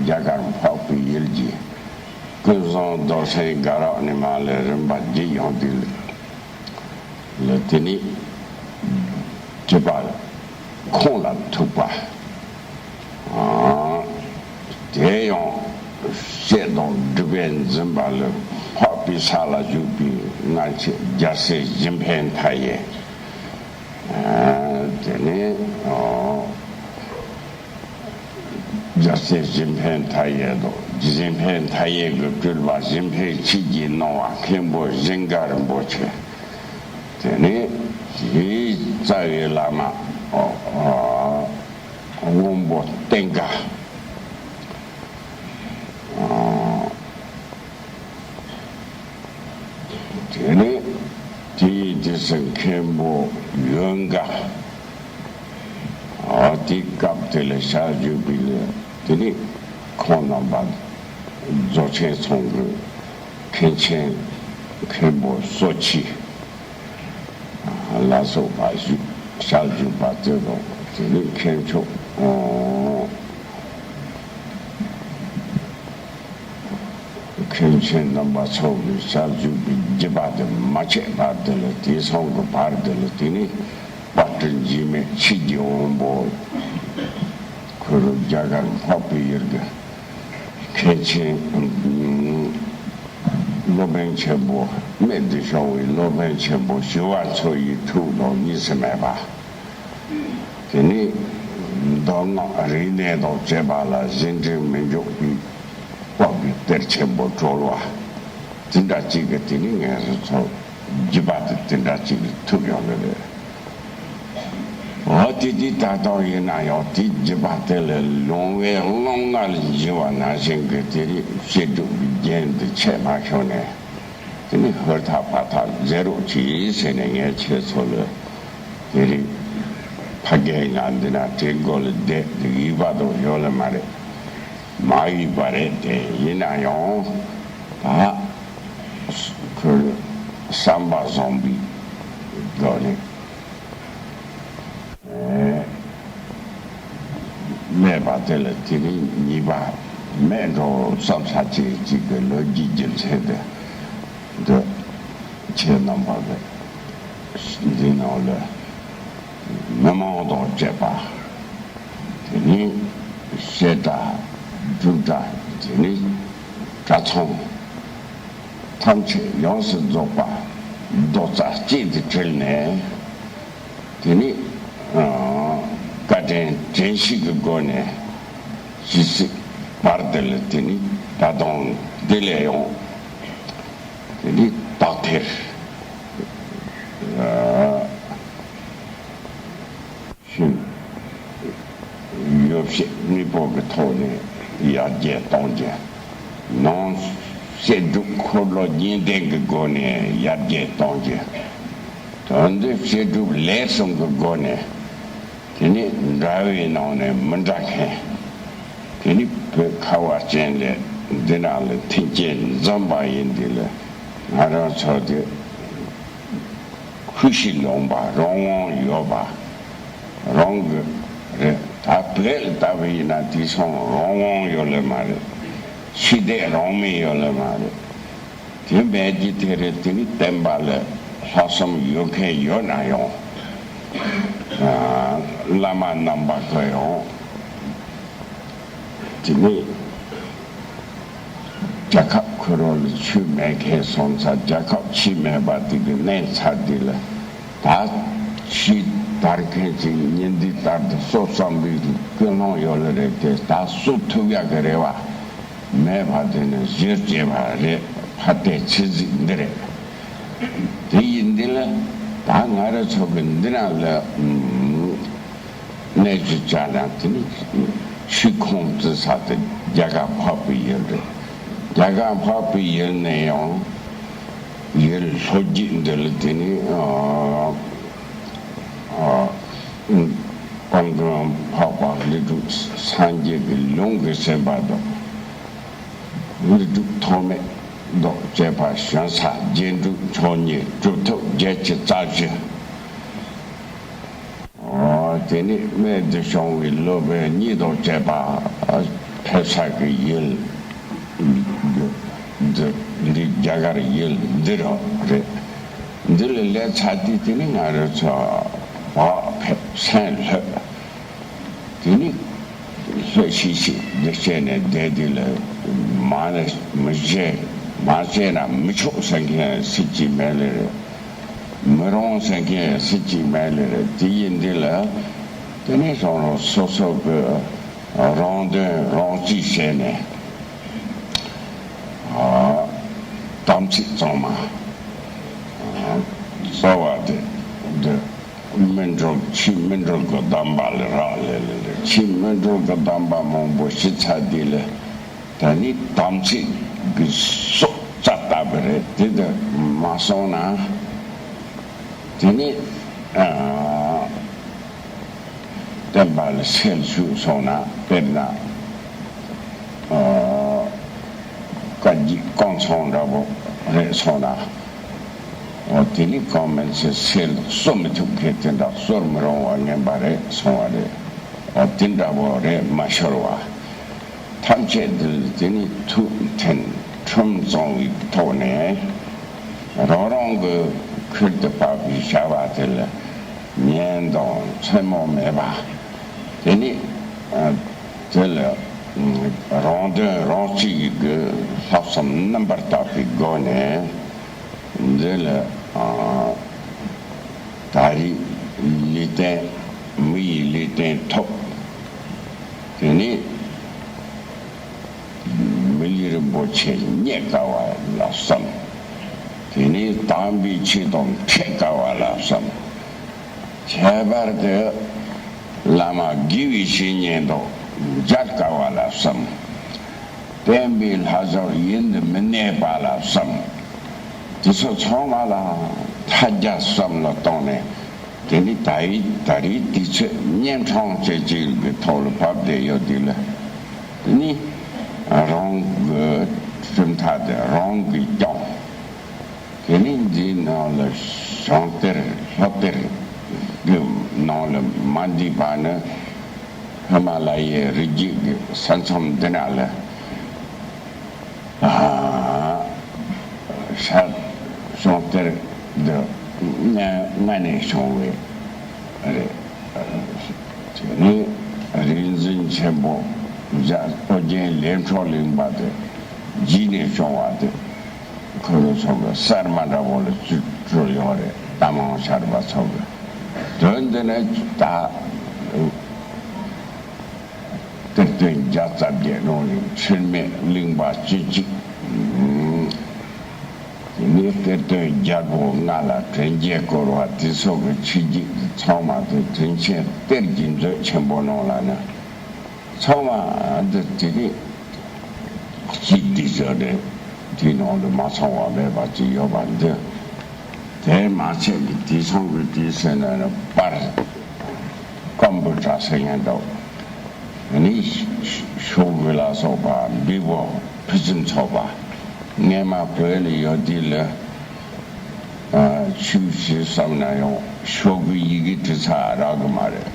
རྒྱ་གར་འཕགས་པའི་ཡུལ་གྱི་ཀུན་བཟང་རྡོར་སེམས་དགའ་རབ་ནས་མར་ལ་རིམ་པ་བརྒྱུད་ཡོང་དུས་ལ་དེ་ནི་ཐེག་པ་ཁོང་ལ་ཐུག་པ། ཨ། དེ་ཡང་བཤད་དང་སྒྲུབ་པས་འཛིན་པ་ལ་འཕགས་པའི་ས་ལ་བཞུགས་པའི་སྔ་ཕྱི་རྒྱལ་སྲས་གཞན་ཕན་མཐའ་ཡས། ཨ། དེ་ནས། ཨ། རྒྱལ་སྲས་གཞན་ཕན་མཐའ་ཡས་དང་། གཞན་ཕན་མཐའ་ཡས་ཀྱི་སྤྲུལ་པ་གཞན་ཕན་ཆོས་ཀྱི་སྣང་བ་མཁན་པོ་གཞན་དགའ་རིན་པོ་ཆེ། དེ་ནས་དེའི་རྩ་བའི་བླ་མ། ཨ། དབོན་པོ་བསྟན་དགའ། ཨ། དེ་ནས་དེའི་དེ་སྲིད་མཁན་པོ་ཡོན་དགའ། ཨ། དེའི་སྐབས་དེ་ལ་ཞལ་བཞུགས་པའི་ལས་དེ་ནས་ཁོང་རྣམ་པ་རྫོགས་ཆེན་ཚང་གི་མཁན་ཆེན་མཁན་པོ་གསོ་ཆེ་ལ་སོགས་པ་བཞུགས། ཞལ་བཞུགས་པ་དེ་དང་དེ་ནས་མཁན་མཆོག། ཨོ། མཁན་ཆེན་རྣམ་པ་ཚོ་གི་ཞལ་བཞུགས་པའི་བརྒྱུད་པ་དེ་མ་ཆད་པ་དེ་ལ་དེང་སང་གི་བར་དེ་ལ་དེ་ནི་དཔལ་སྤྲུལ་འཇིགས་མེད་ཆོས་ཀྱི་དབང་པོ། ཁོ་རང་རྒྱ་གར་འཕགས་པའི་ཡུལ་གྱི་མཁན་ཆེན། སློབ་དཔོན་ཆེན་པོ་སྨད་དུ་བྱུང་བའི་སློབ་དཔོན་ཆེན་པོ་ཞི་བ་འཚོ་ཡི་ཐུགས་དང་གཉིས་སུ་མེད་པ། དེ་ནས་མདོ་སྔགས་རིག་གནས་དང་བཅས་པ་ལ་གཞན་དྲིང་མི་འཇོག་པའི་དཔལ་གྱི་གཏེར་ཆེན་པོ་གྲོལ་བ། དེ་འདྲ་ཅིག་གི་དེ་ནི་ངེད་ཚོ་བརྒྱུད་པ་དེ་དེ་འདྲ་ཅིག་གི་ཐུག་ཡོང་གི་རེད། འོ། དེ་དུས་ད་ལྟ་ཡིན་ན་ཡང་དེའི་བརྒྱུད་པ་དེ་ལས་ལོང་བའི་རླུང་ལྔ་ལ་བཞུར་བ་ནང་བཞིན་གྱི་དེ་རིང་བཤད་སྒྲུབ་ཀྱི་རྒྱན་འདི་ཆད་མ་བྱུང་ནས། དེ་ནི་ཧུར་ཐག་བར་ཐག་མཛད་རོགས་གྱིས་ཟེར་ནས་ངས་ཁྱེད་ཚོ་ལ་དེ་རིང་ཕ་རྒན་ང་འདི་ན་དེ་སྒོ་ལ་བསྡད་དེ་ཡིད་པ་དང་ཡོད་ལ་མ་རེད། མ་ཡིད་པ་རེད་དེ། ཡིན་ན་ཡང་ད་ཁོས་བསམ་པ་བཟང་པོའི་སྒོ་ནས། ཨེ། སྨྲས་པ་དེ་ལ་དེ་ནི་ཉེས་པ་མེད་འགྲོ་བསམ་ས་ཅིག་ཅིག་གི་ལོ་རྒྱུས་རྒྱུ་མཚན་དེ་འདི་ཁྱེད་རྣམ་པ་གི་འདི་ནང་ལ་མི་མང་དང་བཅས་པ། དེ་ནི་བཤད་གྲྭ། སྒྲུབ་གྲྭ། དེ་ནི་གྲྭ་ཚང་ཐམས་ཅད་ཡོངས་སུ་རྫོགས་པ་རྡོག་རྩ་གཅིག་ཏུ་དྲིལ་ནས། དེ་ནི། ཨ། བཀའ་དྲིན་དྲན་ཤེས་ཀྱི་སྒོ་ནས་ཇི་སྲིད་བར་དུ་ལ་དེ་ནི་ད་དུང་འདི་ལས་ཡང་དེ་ནི་དག་ཐེར། ཨ། ཞིང་། ཡོ་བྱད་དངོས་པོ་གི་ཐོག་ནས་ཡར་རྒྱས་གཏོང་རྒྱུ། ནང་བཤད་སྒྲུབ་འཁོར་ལོ་གཉིས་ལྡན་གྱི་སྒོ་ནས་ཡར་རྒྱས་གཏོང་རྒྱུ། དོན་དུ་བཤད་སྒྲུབ་ལས་གསུམ་གྱི་སྒོ་ནས། དེ་ནི་འདྲ་བའི་ནང་ནས་མི་འདྲ་མཁན། དེ་ནི་བོད་ཁ་བ་ཅན་ལས་འདི་ན་ལ་མཐུན་རྐྱེན་འཛོམས་པ་ཡིན་དུས་ལ་ང་རང་ཚོ་དེ། ཁུ་བྱུག་ལོངས་པ། རང་དབང་ཡོད་པ། རང་གི་རེད། ད་བོད་ལ་ལྟ་བུ་ཡིན་ན་དེང་སང་རང་དབང་ཡོད་ལེ་མ་རེད། ཆོས་དད་རང་མོས་ཡོད་ལེ་མ་རེད། དེ་མེད་རྒྱུ་དེ་རེད། དེ་ནི་བསྟན་པ་ལ་ལྷག་བསམ་ཡོད་མཁན་ཡོད་ན་ཡང་། ཨ། བླ་མ་རྣམ་པ་ཚོ་ཡང་། དེ་ནས་རྒྱལ་ཁབ་ཁོ་རང་ལ་ཆོས་མེད་མཁན་སོང་ཙང་། རྒྱལ་ཁབ་ཆོས་མེད་པ་དེ་གི་གནས་ཚད་དེ་ལ་ད་ཆོས་ དར་མཁན་ཅིག་ཉིན་འདི་ལྟར་དུ་སོ་བསམ་པའི་ཀུན་སློང་ཡོད་ལེ་རེད་དེ། ད་སུ་ཐུབ་ཡག་གི་རེ་བ་མེད་པ་དེ་ནི་གཞིར་བྱས་པ་རེད། ཕ་སྟེ་ཆི་ཟིག་འདི་རེད། དེ་ཡིན་འདི་ལ་ད་ང་རང་ཚོ་གི་འདི་ན་ལ་གནས་ཚུལ་བྱ་ན་དེ་ནི་ཆུ་ཁོངས་བརྩི་ས་དེ་རྒྱ་གར་འཕགས་པའི་ཡུལ་རེད། རྒྱ་གར་འཕགས་པའི་ཡུལ་ནས་ཡང་ཡུལ་ལྷོ་རྒྱུད་འདི་ལ་དེ་ནི་ཨ་ཨ་ཀོང་ཀྲོང་འཕགས་པ་ཀླུ་སྒྲུབ་སངས་རྒྱས་ཀྱི་ལུང་གིས་ཟིན་པ་དང་། ཀླུ་སྒྲུབ་ཐོགས་མེད་མདོ་བཅས་པ་བྱོན་ས་རྒྱན་དྲུག་མཆོག་གཉིས་གྲུབ་ཐོབ་བརྒྱད་ཅུ་རྩ་བཞི། ཨོ། དེ་ནས་སྨད་དུ་བྱུང་བའི་སློབ་དཔོན་གཉིས་མདོ་བཅས་པ་ཕེབས་ས་གི་ཡུལ་འདི་འདི་རྒྱ་གར་ཡུལ་འདི་རང་རེད། འདི་ལ་སླེབས་ཚར་དུས་དེ་ནི་ང་རང་ཚོ་བག་ཕེབས་སེམས་ལྷོད། དེ་ནི་ལྷོད་ཤིག་ཤིག་འདི་བྱས་ནས་བསྡད་དུས་ལ་མ་ནི་མི་བྱེད་མ་བྱས་ན་མི་ཆོག་ཟེར་མཁན་སྲིད་ཀྱི་མེད་ལེ་རེད། མི་རུང་ཟེར་མཁན་སྲིད་ཀྱི་མེད་ལེ་རེད། དེ་ཡིན་དུས་ལ་དེ་ནི་སོང་རུང་སོ་སོ་གི་རང་དོན་རང་གཅེས་བྱས་ནས་ཨ་དམ་ཚིག་གཙང་མ་ཨ་གསོལ་བ་དེ་འདི། སྨིན་གྲོལ་ཕྱིས་སྨིན་གྲོལ་གྱི་གདམས་པ་ལ་རག་ལས་ལེ་ལེ། ཕྱིས་སྨིན་གྲོལ་གྱི་གདམས་པ་མང་པོ་ཞུས་ཚར་དུས་ལ་ད་ནི་དམ་ཚིག་གི་སྲོག་རྩ་བཏབ་པ་རེད། དེ་དུ་མ་སོང་ན་དེ་ནི་ཨ་བསྟན་པ་ལ་སེལ་ཞུགས་སོང་ན། དཔེར་ན་ཨ་བཀའ་བརྒྱུད་ཀུན་ཚང་འདྲ་པོ་རེད་སོང་ན། འོ་དེ་ནི་གང་མིན་ཚེ་སེལ་གསོ་མི་ཐུབ་མཁན་དེ་འདྲ་གསོར་མི་རུང་བ་ངན་པ་རེད་སོང་བ་རེད། འོ་དེ་འདྲ་པོ་རེད་མ་ཤོར་བ། ཐམས་ཅད་འདི་དེ་ནི་ཐུགས་མཐུན་ཁྲིམས་གཙང་བའི་ཐོག་ནས་རང་རང་གི་ཁུར་དུ་བབས་པའི་བྱ་བ་དེ་ལ་ཉན་དང་མཚན་མོ་མེད་པ། དེ་ནི་ཨ་དེ་ལ་རང་དོན་རང་གཅེས་ཀྱི་ལྷག་བསམ་རྣམ་པར་དག་པའི་སྒོ་ནས་འདི་ལ་ཨ་ད་རེས་ལུས་རྟེན་མི་ཡི་ལུས་རྟེན་ཐོབ། དེ་ནི་མི་ལུས་རིན་པོ་ཆེ་རྙེད་དཀའ་བ་ལ་བསམ། དེ་ནི་དམ་པའི་ཆོས་དང་འཕྲད་དཀའ་བ་ལ་བསམ། ཁྱད་པར་དུ་བླ་མ་དགེ་བའི་བཤེས་གཉེན་དང་མཇལ་དཀའ་བ་ལ་བསམ། བསྟན་པའི་ལྷ་ཚོགས་ཡུན་དུ་མི་གནས་པ་ལ་བསམ། དེ་ཚོ་ཚང་མ་ལ་ཐ་རྒྱ་བསམ་བློ་བཏང་ནས། དེ་ནི་ད་ཡི་ད་རེས་དུས་ཚོད་གཉན་འཕྲང་ཅན་ཅིག་གི་ཐོག་ལ་བབས་བསྡད་ཡོད་དུས་ལ། དེ་ནི་རང་གི་གྲུབ་མཐའ་དེ་རང་གིས་སྐྱོང་། དེ་ནི་འདིའི་ནང་ལ་བྱང་གཏེར་ལྷོ་གཏེར་གྱི་ནང་ལ་མ་འདུས་པ་ནི་ཧི་མ་ལ་ཡའི་རི་རྒྱུད་ཀྱི་ས་མཚམས་འདི་ན་ལ། ཨ་ཤར་བྱང་གཏེར་འདི་སྔ་སྔ་ནས་བྱུང་བའི་རེད། དེ་ནི་རིག་འཛིན་ཆེན་པོ་རྒྱ་ཨོ་རྒྱན་ལས་འཕྲོ་གླིང་པ་དེ་རྗེས་ནས་བྱུང་བ་དེ་ཁོ་རང་ཚོ་གི་གསར་མ་འདྲ་པོ་ལ་བཅུད་སྤྲོད་ཡོད་རེད། རྟ་མང་ཆར་པ་ཚོ་གི་དོན་འདི་ནི་ད། གཏེར་སྟོན་བརྒྱ་རྩ་བརྒྱད་ནང་ནས་འཆི་མེད་གླིང་པ་བཅུ་གཅིག་དེ་ནས་གཏེར་སྟོན་རྒྱལ་པོ་ལྔ་ལ་དྲན་རྒྱལ་བསྐོར་བ་དེ་ཚོ་གི་ཆོས་བརྒྱུད་དེ་ཚང་མ་དེ་དོན་ཆེན་གཏེར་གྱི་མཛོད་ཆེན་པོ་ནང་ལ་ནི་ཚང་མ་འདི་དེ་ནས་གཅིག་བསྡུས་བྱས་ནས་དེའི་ནང་དུ་མ་ཚང་བ་མེད་པ་ཅིག་ཡོད་པ་འདི། དེ་མ་ཚད་ཀྱི་དེང་སང་གི་དུས་ཟེར་ན་ནི་པར་ཀམ་པུ་ཊར་ཟེར་མཁན་འདུག་ཨ་ནི་ཤོག་བུ་ལ་སོགས་པ་འབེལ་པོ་ཕུན་སུམ་ཚོགས་པ་སྔས་མ་བོད་ལ་ཡོད་དུས་ལ་ཆོས་ཞུ་བསམ་ན་ཡང་ཤོག་གུ་ཡི་གེ་འབྲི་ས་རག་གི་མ་རེད།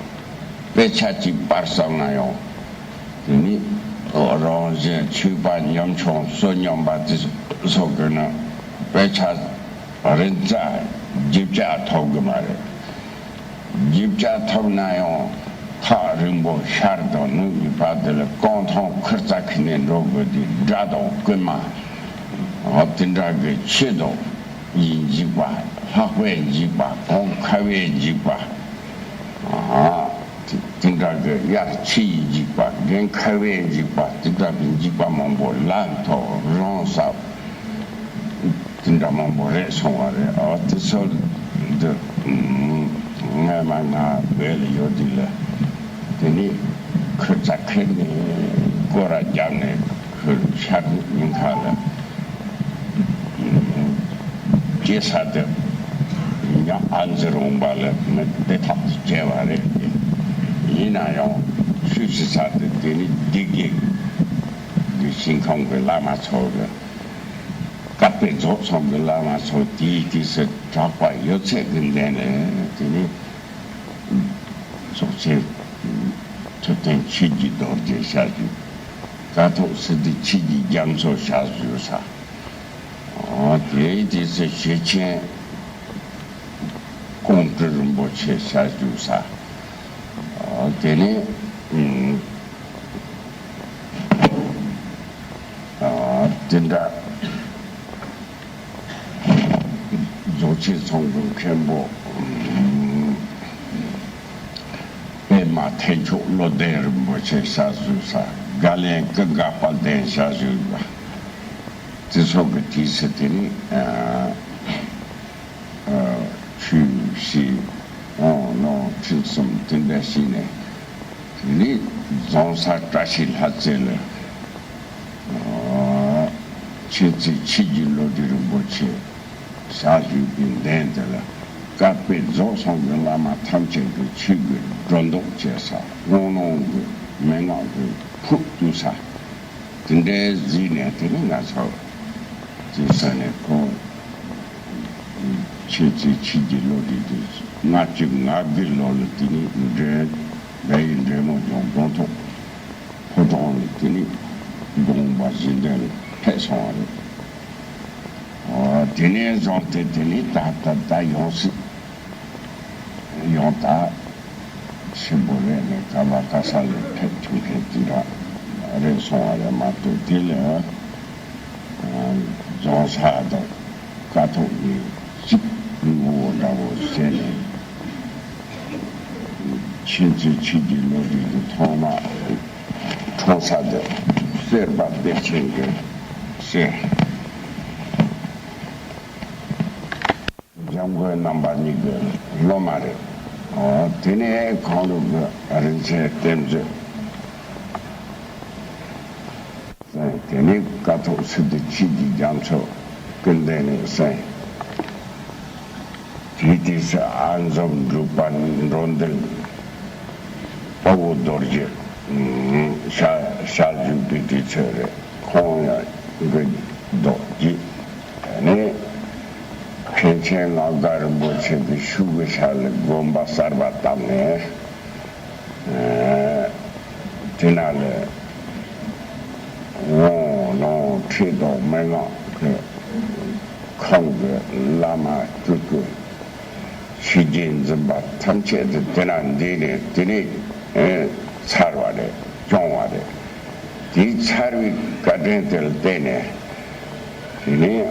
དཔེ་ཆ་གཅིག་པར་བསམ་ན་ཡང་དེ་ནི་རང་བཞིན་ཆོས་པ་ཉམ་ཆུང་བསོད་སྙོམས་པ་དེ་སོགས་ཀྱི་ནི་དཔེ་ཆ་རིན་བསྡད་བརྒྱད་བརྒྱ་ཐོབ་གི་མ་རེད། བརྒྱད་བརྒྱ་ཐོབ་ན་ཡང་ཐག་རིང་པོ་ཤར་དང་ནུབ་ཀྱི་བར་དེ་ལ་རྐང་ཐང་ཁུར་ཙག་ཁྱེར་ནས་འགྲོ་དགོས་དུས་དགྲ་དང་རྐུན་མ་འོ་དེ་འདྲ་གི་ཆོས་དང་ཡིན་འཇིགས་པ་ལྷག་པའི་འཇིགས་པ་གོང་ཁ་བའི་འཇིགས་པ་ ཨ། དེ་དེ་འདྲ་གི་དབྱར་ཁྱི་ཡི་འཇིགས་པ། རྒན་ཁ་བའི་འཇིགས་པ། དེ་འདྲ་གི་འཇིགས་པ་མང་པོ། ལ་མཐོ་རོང་ས། དེ་འདྲ་མང་པོ་རེད་སོང་བ་རེད། ཨ། དེ་ཚོ་འདི་སྔ་མ་ང་བོད་ལ་ཡོད་དུས་ལ། དེ་ནས་ཁུར་ཆ་ཁྱེར་ནས་སྐོར་ར་བརྒྱབ་ནས། ཁུར་ཤར་ཉིན་ཁ་ལ་སྐྱེས་ས་དེ་ཉག་ཨ་འཛི་རོང་པ་ལ་མི་བདེ་ཐག་ཏུ་བྱས་པ་རེད། ཡིན་ན་ཡང་ཆུ་བཞི་ས་དེ་དེ་ནི་སྡེ་དགེ་གི་ཞིང་ཁམས་ཀྱི་བླ་མ་ཚོ་གི། བཀའ་པའི་རྫོགས་སངས་ཀྱི་བླ་མ་ཚོ་དེའི་དུས་སུ་གྲགས་པ་ཡོད་ཚད་ཀྱི་མདུན་ལས། དེ་ནི་རྫོགས་ཆེན་ཐུབ་བསྟན་ཆོས་ཀྱི་རྡོ་རྗེ་ཞལ་བཞུགས། ཀཿཐོག་སིདྡྷི་ཆོས་ཀྱི་རྒྱ་མཚོ་ཞལ་བཞུགས་ས། ཨོ། དེའི་དུས་སུ་ཞེ་ཆེན་ཀོང་སྤྲུལ་རིན་པོ་ཆེ་ཞལ་བཞུགས་ས། ཨོ། དེ་ནས་ཨ། དེ་འདྲ་རྫོགས་ཆེན་ཚང་གི་མཁན་པོ་པདྨ་ཐེག་མཆོག་བློ་ལྡན་རིན་པོ་ཆེ་ཞལ་བཞུགས་ས། དགའ་ལྡན་ཀུན་དགའ་དཔལ་ལྡན་ཞལ་བཞུགས་པ། དེ་ཚོ་གི་དུས་སུ་དེ་ནི་ཨ། ཨ། ཆུ་བཞི་འོང་ནོ་ཁྲི་གསུམ་དེ་འདྲ་ཞིག་ནས། དེ་ནི་རྫོང་སར་བཀྲ་ཤིས་ལྷ་རྩེ་ལ། ཨ། མཁྱེན་བརྩེ་ཆོས་ཀྱི་བློ་གྲོས་རིན་པོ་ཆེ་ཞལ་བཞུགས་པའི་མདུན་དེ་ལ། བཀའ་པའི་རྫོགས་སངས་རྒྱས་བླ་མ་ཐམས་ཅད་ཀྱི་ཆོས་ཀྱི་སྒྲོ་འདོགས་བཅད་ས། དབང་ལུང་གི་མན་ངག་གི་ཕུག་བཏུས་ས། དེ་འདྲའི་གཟིགས་ནས། དེ་ནི་ང་ཚོ་དེ་ས་ནས་ཁོང་མཁྱེན་བརྩེ་ཆོས་ཀྱི་བློ་གྲོས་དེ་ལྔ་བཅུ་ང་དགུའི་ལོ་ལ། དེ་ནི་འབྲས་བལ་ཡུལ་འབྲས་མོ་ལྗོངས་སྒང་ཏོག་ཕོ་བྲང་ལ། དེ་ནི་དགོངས་པ་བཞེས་དོན་ལ་ཕེབས་སོང་བ་རེད། ཨོ། དེ་ནས་བཟུང་སྟེ་དེ་ནི་ད་ད་ད་ཡང་སྲིད་ཡང་དག་ཆེན་པོ་རེད་ནས། ག་བ་ག་ས་ལ་ཕེབས་ཐུབ་མཁན་དེ་འདྲ་རེད་སོང་བ་རེད་མ་གཏོགས། དེ་ལ་རྫོང་སར་དང་ཀཿཐོག་གཉིས་གཅིག་ངོ་བོ་འདྲ་བོ་བྱས་ནས། མཁྱེན་བརྩེ་ཆོས་ཀྱི་བློ་གྲོས་ཀྱི་ཐོག་མ་འཁྲུངས་ས་དེ་གསེར་པ་བདེ་ཆེན་གྱི་གསེར། འཇམ་མགོན་རྣམ་པ་གཉིས་ཀྱི་སློབ་མ་རེད། ཨོ། དེ་ནས་ཁོང་རང་གི་རིན་ཆེན་གཏེར་མཛོད། དེ་ནས་ཀཿཐོག་སིདྡྷི་ཆོས་ཀྱི་རྒྱ་མཚོ་སྐུ་མདུན་ནས་གསན། དེའི་དུས་སུ་ཨ་འཛོམས་འབྲུག་པ་འགྲོ་འདུལ་དཔའ་བོ་རྡོ་རྗེ་ཞལ་ཞལ་བཞུགས་པའི་དུས་ཚོད་རེད། ཁོང་ཡང་གི་རྡོ་རྗེ། དེ་ནས་མཁན་ཆེན་ངག་དགའ་རིན་པོ་ཆེ་གི་ཤུགས་ཀྱི་ཞལ་ལ་དགོན་པ་གསར་པ་བཏབ་ནས། ཨ། དེ་ན་ལ་དབང་ལུང་ཁྲིད་དང་མན་ངག་གི་ཁང་གི་བླ་མ་སྤྲུལ་སྐུ་ཆོས་བརྒྱུད་འཛིན་པ་ཐམས་ཅད་དེ་དེ་ན་འདུས་ནས། དེ་ནས་ཚར་བ་རེད། སྐྱོང་བ་རེད། དེའི་ཚར་བའི་བཀའ་དྲིན་དེ་ལ་བརྟེན་ནས། དེ་ནས་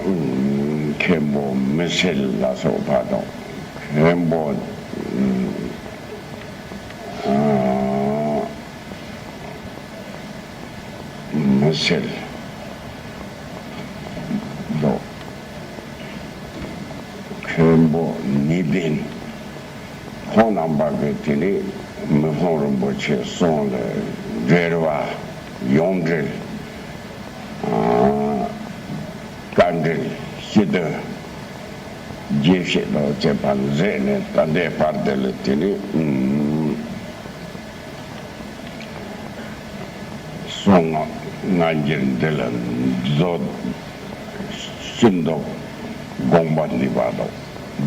མཁན་པོ་མི་སེར་ལ་སོགས་པ་དང་། མཁན་པོ་ཨ་མི་སེར་དང་། མཁན་པོ་ནི་བན། ཁོང་རྣམ་པ་གིས་དེ་ནས་མི་ཕམ་རིན་པོ་ཆེ་གསུང་ལ་འགྲེལ་བ། ཡོངས་འགྲེལ། ཨ། དཀའ་འགྲེལ། སྤྱི་དོན། རྒྱས་བཤད་དང་བཅས་པ་མཛད་ནས། ད་ལྟའི་བར་དུ་ལ་དེ་ནས་གསུང་ངག་སྔ་འགྱུར་འདི་ལ་མཛོད་སྤྱི་མདོ་དགོངས་པ་འདུས་པ་དང་།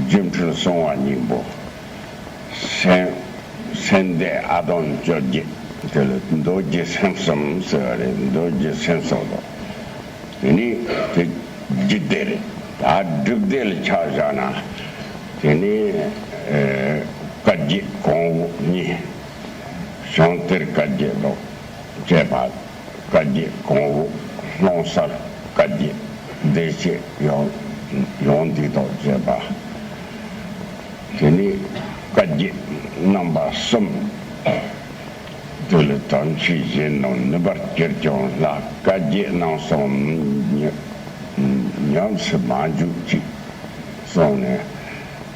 སྒྱུ་འཕྲུལ་གསང་བ་སྙིང་པོ། སེམས་སེམས་སྡེ་ཨ་དོམ་བཅོ་བརྒྱད། དེ་ལ་མདོ་རྒྱུད་སེམས་གསུམ་ཟེར་བ་རེད། མདོ་རྒྱུད་སེམས་གསུམ་དང་། དེ་ནས་དེ་རྒྱུད་སྡེ་རེད། ད་སྒྲུབ་སྡེ་ལ་ཆ་བཞག་ན། དེ་ནས་ཨེ་བཀའ་བརྒྱད་གོང་འོག་གཉིས། བྱང་གཏེར་བཀའ་བརྒྱད་དང་བཅས་པ། བཀའ་བརྒྱད་གོང་འོག། སྣང་གསལ་བཀའ་བརྒྱད། བདེ་བཤེགས་ཡོན་ཡོན་ཏན་དང་བཅས་པ། དེ་ནས་ བཀའ་བརྒྱད་རྣམ་པ་གསུམ། དེ་ལ་དམ་ཆོས་གཞན་རྣམས་ནུས་པར་གྱུར་ཀྱང་ལྷ། བཀའ་བརྒྱད་རྣམ་གསུམ་ཉམས་ཉམས་སུ་མ་འཇུག་ཅིག་གསུངས་ནས།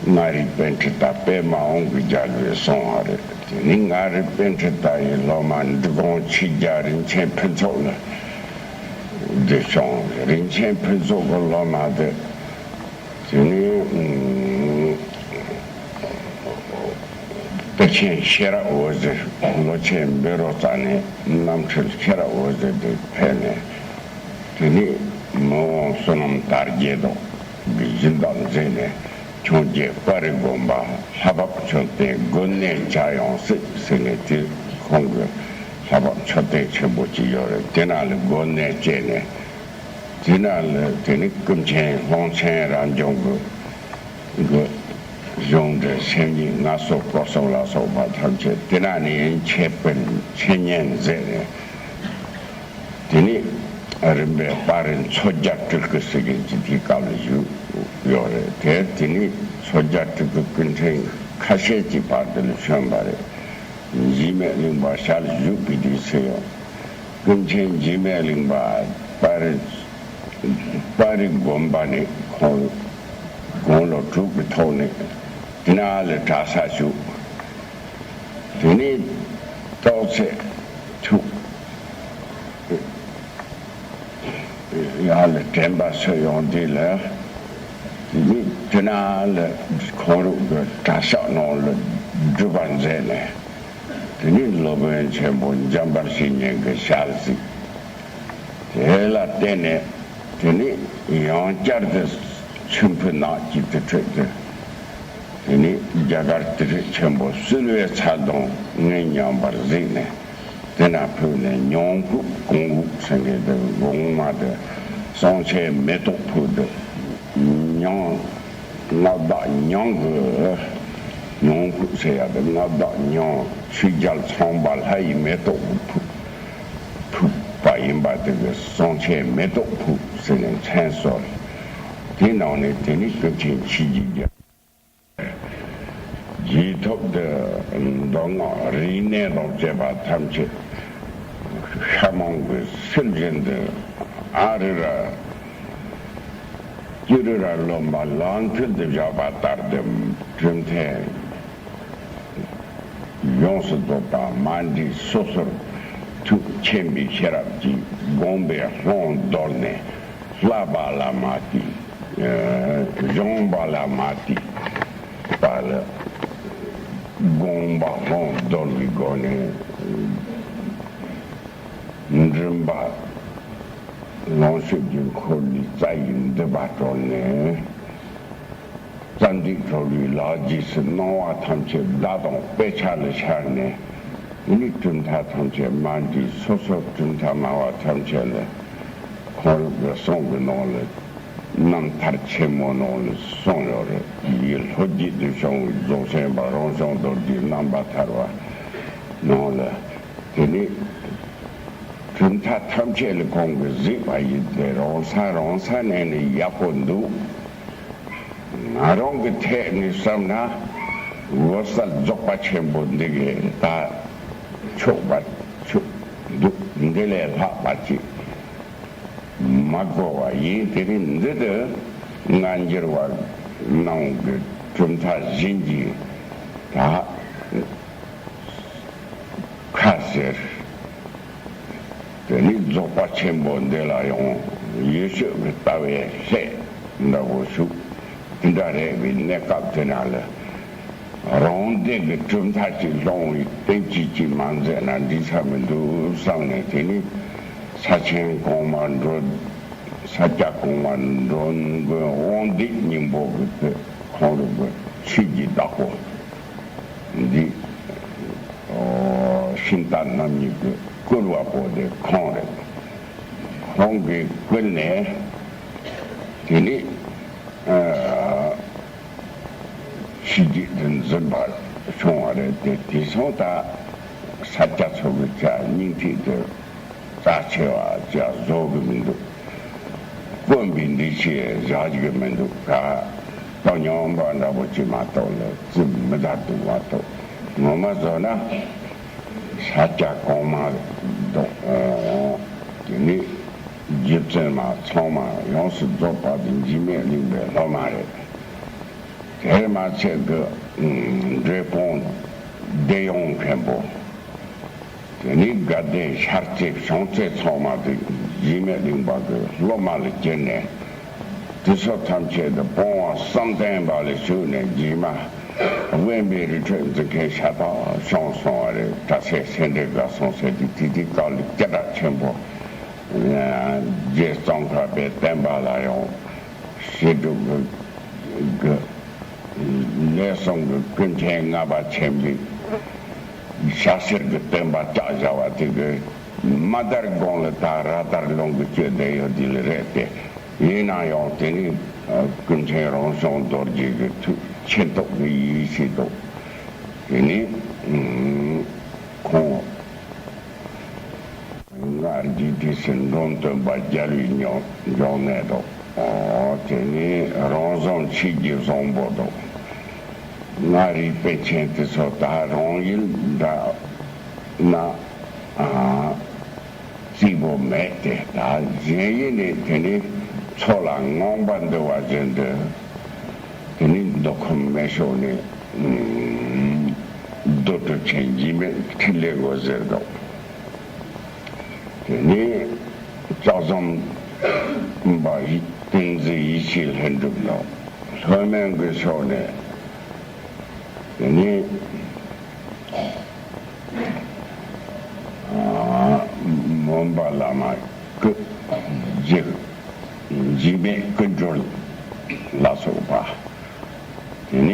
མངའ་རིས་པཎ་ཁྲིད་དང་པདྨ་དབང་གི་རྒྱལ་པོས་གསུངས་པ་རེད། དེ་ནི་མངའ་རིས་པཎ་ཁྲིད་དང་ཡི་སློབ་མ་འབྲི་གུང་ཆོས་རྒྱལ་རིན་ཆེན་ཕུན་ཚོགས་ལ་འདི་བྱུང་། རིན་ཆེན་ཕུན་ཚོགས་ཀྱི་སློབ་མ་དེ། དེ་ནས་དཔལ་ཆེན་ཤེས་རབ་འོད་ཟེར། ལོ་ཆེན་བཻ་རོ་ཙ་ནས་རྣམ་འཕྲུལ་ཤེས་རབ་འོད་ཟེར་དེ་ཕེབས་ནས། དེ་ནས་མི་དབང་བསོད་ནམས་དར་རྒྱས་དང་གི་སྦྱིན་བདག་མཛད་ནས། འཕྱོངས་རྒྱས་དཔའ་རིས་དགོན་པ་ལྷ་བབས་མཆོད་རྟེན་དགོན་གནས་བྱ་ཡང་སྲིད་ཟེར་ནས། དེ་ཁོང་གི་ལྷ་བབས་མཆོད་རྟེན་ཆེན་པོ་ཅིག་ཡོད་རེད། དེ་ནང་ལ་དགོན་གནས་བཅས་ནས། དེ་ནང་ལ་དེ་ནི་ཀུན་མཁྱེན་ཀློང་ཆེན་རབ་འབྱམས་ཀྱི་གི་གཞུང་འགྲེལ་སེམས་ཉིད་སྔགས་སོགས་སྐོར་གསུམ་ལ་སོགས་པ་ཐམས་ཅད་དེ་ནང་ནས་འཆད་པའི་འཆད་ཉན་མཛད་ནས། དེ་ནས་རིམ་པས་དཔའ་རིས་མཚོ་རྒྱལ་སྤྲུལ་སྐུ་ཟེར་མཁན་ཅིག་དེའི་སྐབས་ལ་བཞུགས་ཡོད་རེད། དེ་དེ་ནས་མཚོ་རྒྱལ་སྤྲུལ་སྐུ་སྐུ་ཕྲེང་ཁ་ཤས་ཀྱི་བར་དུ་ལ་བྱོན་པ་རེད། འཇིགས་མེད་གླིང་པ་ཞལ་བཞུགས་པའི་དུས་སུ་ཡང་། ཀུན་མཁྱེན་འཇིགས་མེད་གླིང་པ་དཔའ་རིས་དཔའ་རིས་དགོན་པ་ནས་ཁོང་དགུང་ལོ་དྲུག་གི་ཐོག་ནས་དེ་ནང་ལ་གྲྭ་ས་བཞུགས། དེ་ནས་ཏོག་ཙམ་ཐུགས་ཡར་ལ་དྲན་པ་གསོས་ཡོང་དུས་ལ། དེ་ནས་དེ་ནང་ལ་ཁོང་རང་གི་གྲྭ་ཤག་ནང་ལ་སྒྲུབ་པ་མཛད་ནས། དེ་ནས་སློབ་དཔོན་ཆེན་པོ་འཇམ་དཔལ་བཤེས་གཉེན་གྱི་ཞལ་གཟིགས། དེ་ལ་བརྟེན་ནས་དེ་ནས་ཡང་བསྐྱར་དུ་མཆིམས་ཕུ་ནགས་ཀྱི་དུར་ཁྲོད་དུ། དེ་ནས་རྒྱ་གར་དུར་ཁྲོད་ཆེན་པོ་བསིལ་བའི་ཚལ་དང་མངོན་མཉམ་པར་གཟིགས་ནས། དེ་ན་ཕུག་ནས་མྱང་ཕུག་གོང་འུག་ཟེར་མཁན་དེ་གོང་མ་དེ་གསང་ཆེན་མེ་ཏོག་ཕུག་དེ། མྱང་མངའ་བདག་མྱང་གི་མྱང་ཕུག་ཟེར་ཡ་དེ། མངའ་བདག་མྱང་ཆོས་རྒྱལ་ཚངས་པ་ལྷ་ཡི་མེ་ཏོག་གི་ཕུག་ཕུག་པ་ཡིན་པ་དེ་གི་གསང་ཆེན་མེ་ཏོག་ཕུག་ཟེར་ནས་མཚན་གསོལ། དེ་ནང་ནས་དེ་ནི་ཀུན་མཁྱེན་ཆོས་ཀྱི་རྒྱལ། རྗེས་ཐོབ་ཏུ་མདོ་སྔགས་རིག་གནས་དང་བཅས་པ་ཐམས་ཅད་ཤ་མོང་གི་སིལ་བཞིན་དུ་ཨ་རི་ར་ཅི་རི་ར་རློན་པ་ལག་མཐིལ་དུ་བཞག་པ་ལྟར་དུ་གྲུབ་མཐས་ཡོངས་སུ་རྫོགས་པ་མ་འདྲེས་སོ་སོར་ཐུགས་མཁྱེན་པའི་ཤེས་རབ་ཀྱིས་དགོངས་པའི་ཀློང་རྡོལ་ནས། བསླབ་པ་ལ་མ་ལྟོས། ཨ་སྦྱོང་བ་ལ་མ་ལྟོས་པ་ལ། དགོངས་པ་ཀློང་རྡོལ་བའི་སྒོ་ནས། མགྲིན་པ་ལོངས་སྤྱོད་ཀྱི་འཁོར་ལོའི་རྩ་ཡི་མདུད་པ་དཀྲོལ་ནས། རྩ་མདུད་གྲོལ་བའི་ལག་རྗེས་སུ་སྣང་བ་ཐམས་ཅད་བརྡ་དང་དཔེ་ཆ་ལ་ཤར་ནས། དེ་ནས་གྲུབ་མཐའ་ཐམས་ཅད་མ་འདྲེས་སོ་སོར་གྲུབ་མཐའ་སྨྲ་བ་ཐམས་ཅད་ལ། ཁོང་རང་གི་གསུང་གི་ནང་ལ་རྣམ་ཐར་ཆེན་མོ་ནང་ལ་གསུངས་ཡོད་རེད། ཡིད་ལྷོད་བགྱིད་དུ་བྱུང་བའི་རྫོགས་ཆེན་པ་རང་བྱུང་རྡོ་རྗེའི་རྣམ་པ་ཐར་པ་ནང་ལ། དེ་ནས་གྲུབ་མཐའ་ཐམས་ཅད་ལ་ཁོང་གིས་གཟིགས་པ་ཡིན་ཏེ། རང་ས་རང་ས་ནས་ནི་ཡག་པོ་འདུག་ང་རང་གི་ཐད་ནས་བསམ་ན། འོད་གསལ་རྫོགས་པ་ཆེན་པོ་འདི་གི་ད་ཆོག་པ་ཆོག་འདུག་འདི་ལས་ལྷག་པ་ཅིག་མ་དགོས་པ་ཡིན། དེ་རིང་འདི་དུ་སྔ་འགྱུར་བ་རྣམས་ཀྱི་གྲུབ་མཐའ་བཞིན་གྱི་ད་ཁ་ཟེར། དེ་ནི་རྫོགས་པ་ཆེན་པོ་འདི་ལ་ཡང་ཡེ་ཤེས་ཀྱི་ལྟ་བའི་ལྷད་འདྲ་བོ་ཞུགས། དེ་འདྲ་རེད་པའི་གནས་སྐབས་དེ་ན་ལ། རང་སྡེ་གི་གྲུབ་མཐའ་ཅིག་སློང་བའི་རྟེན་གཅིག་ཅིག་མ་མཛད་ན་འགྲིག་ས་མི་འདུག་བསམ་ནས། དེ་ནི་ས་ཆེན་གོང་མ་འགྲོ། ས་སྐྱ་གོང་མ་འགྲོ་མགོན་དབང་འདུས་སྙིང་པོ་གི་ཁོང་རང་གི་ཆོས་ཀྱི་བདག་པོ་འདི། ཤིང་རྟ་རྣམ་གཉིས་ཀྱིས་བསྐུལ་བ་པོ་དེ་ཁོང་རེད། ཁོང་གིས་བསྐུལ་ནས། དེ་ནས་ཨ་ཕྱི་རྒྱལ་དུ་འཛིན་པ་བྱུང་བ་རེད་དེ། དེང་སང་ད་ས་སྐྱ་ཚོ་གི་ཅག་སྙིང་ཐིག་དེ་རྩ་ཆེ་བ་ཅག་བཟོ་གི་མི་འདུག་དཀོན་པའི་འདུ་ཤེས་བཞག་གི་མི་འདུག་ག་ཐོག་ཉོན་པ་འདྲ་པོ་ཅིག་མ་གཏོགས་ལ་རྩིབ་མི་དག་འདུག་མ་གཏོགས། ངོ་མ་བཟོ་ན་ཤཱཀྱ་གོང་མ་འདུག་དེ་ནི་རྗེ་བཙུན་མ་ཚང་མ་ཡོངས་སུ་རྫོགས་པ་དེ་འཇིགས་མེད་གླིང་པའི་སློབ་མ་རེད། དེར་མ་ཚད་ཀྱི་འབྲས་སྤུངས་སྡེ་ཡོངས་མཁན་པོ། དེ་ནས་དགའ་ལྡན་ཤར་རྩེ་བྱང་རྩེ་ཚང་མ་དེ་འཇིགས་མེད་གླིང་པ་གི་སློབ་མ་ལ་གྱུར་ནས། དེ་ཚོ་ཐམས་ཅད་དུ་སྤོང་བ་བསམ་གཏན་པ་ལ་ཞུགས་ནས་རྗེས་མ་དབེན་པའི་རི་ཁྲོད་འཛིན་མཁན་ཤ་སྟག་བྱུང་སོང་བ་རེད། གྲྭ་སའི་སེ་འབྲས་དགའ་གསུམ་ཟེར་དུས་དེ་དུས་སྐབས་ལ་སྐད་གྲགས་ཆེན་པོ། རྗེ་ཙོང་ཁ་པའི་བསྟན་པ་ལ་ཡང་བཤད་སྒྲུབ་ཀྱི་ལས་གསུམ་གྱི་ཀུན་མཁྱེན་ལྔ་པ་ཆེན་པོས་ཞྭ་སེར་གྱི་བསྟན་པ་བཅག་བཞག་པ་དེ་གི་མ་དར་དགོང་ལ་ད་ར་དར་ལུང་གི་སྤྱོད་བསྡད་ཡོད་དེ་ལ་རེད་དེ། ཡིན་ན་ཡང་དེ་ནི་ཀུན་མཁྱེན་རང་བྱུང་རྡོ་རྗེ་གི་ཐུགས་མཁྱེན་རྟོགས་ཀྱི་ཡེ་ཤེས་དང་། དེ་ནི་ཁོང་། སྔར་རྒྱུད་སྡེ་སྲིད་འབྲོམ་སྟོན་པ་རྒྱལ་བའི་འབྱུང་གནས་དང་། དེ་ནས་རང་བཟང་ཆོས་ཀྱི་བཟང་པོ་དང་། མངའ་རིས་པཎ་ཆེན་དེ་ཚོ་ད་རང་ཡུལ་འདྲ་ན་རྩིས་པོ་མེད་དེ། ད་གཞན་ཡུལ་ནས་དེ་ནས་མཚོ་ལ་ངང་པ་འདུ་བ་བཞིན་དུ། དེ་ནས་མདོ་ཁམས་སྨད་ཕྱོགས་ནས་རྡོ་གྲུབ་ཆེན་འཇིགས་མེད་ཕྲིན་ལས་འགོ་ཟེར་དང་། དེ་ནས་ལྕགས་ཟམ་པ་ཡི་བསྟན་འཛིན་ཡེ་ཤེས་ལྷུན་གྲུབ་དང་། ལྷོ་མོན་གྱི་ཕྱོགས་ནས་དེ་ནས་མོན་པ་བླ་མ་ཀུན་འཇིགས་འཇིགས་མེད་ཀུན་གྲོལ་ལ་སོགས་པ། དེ་ནས་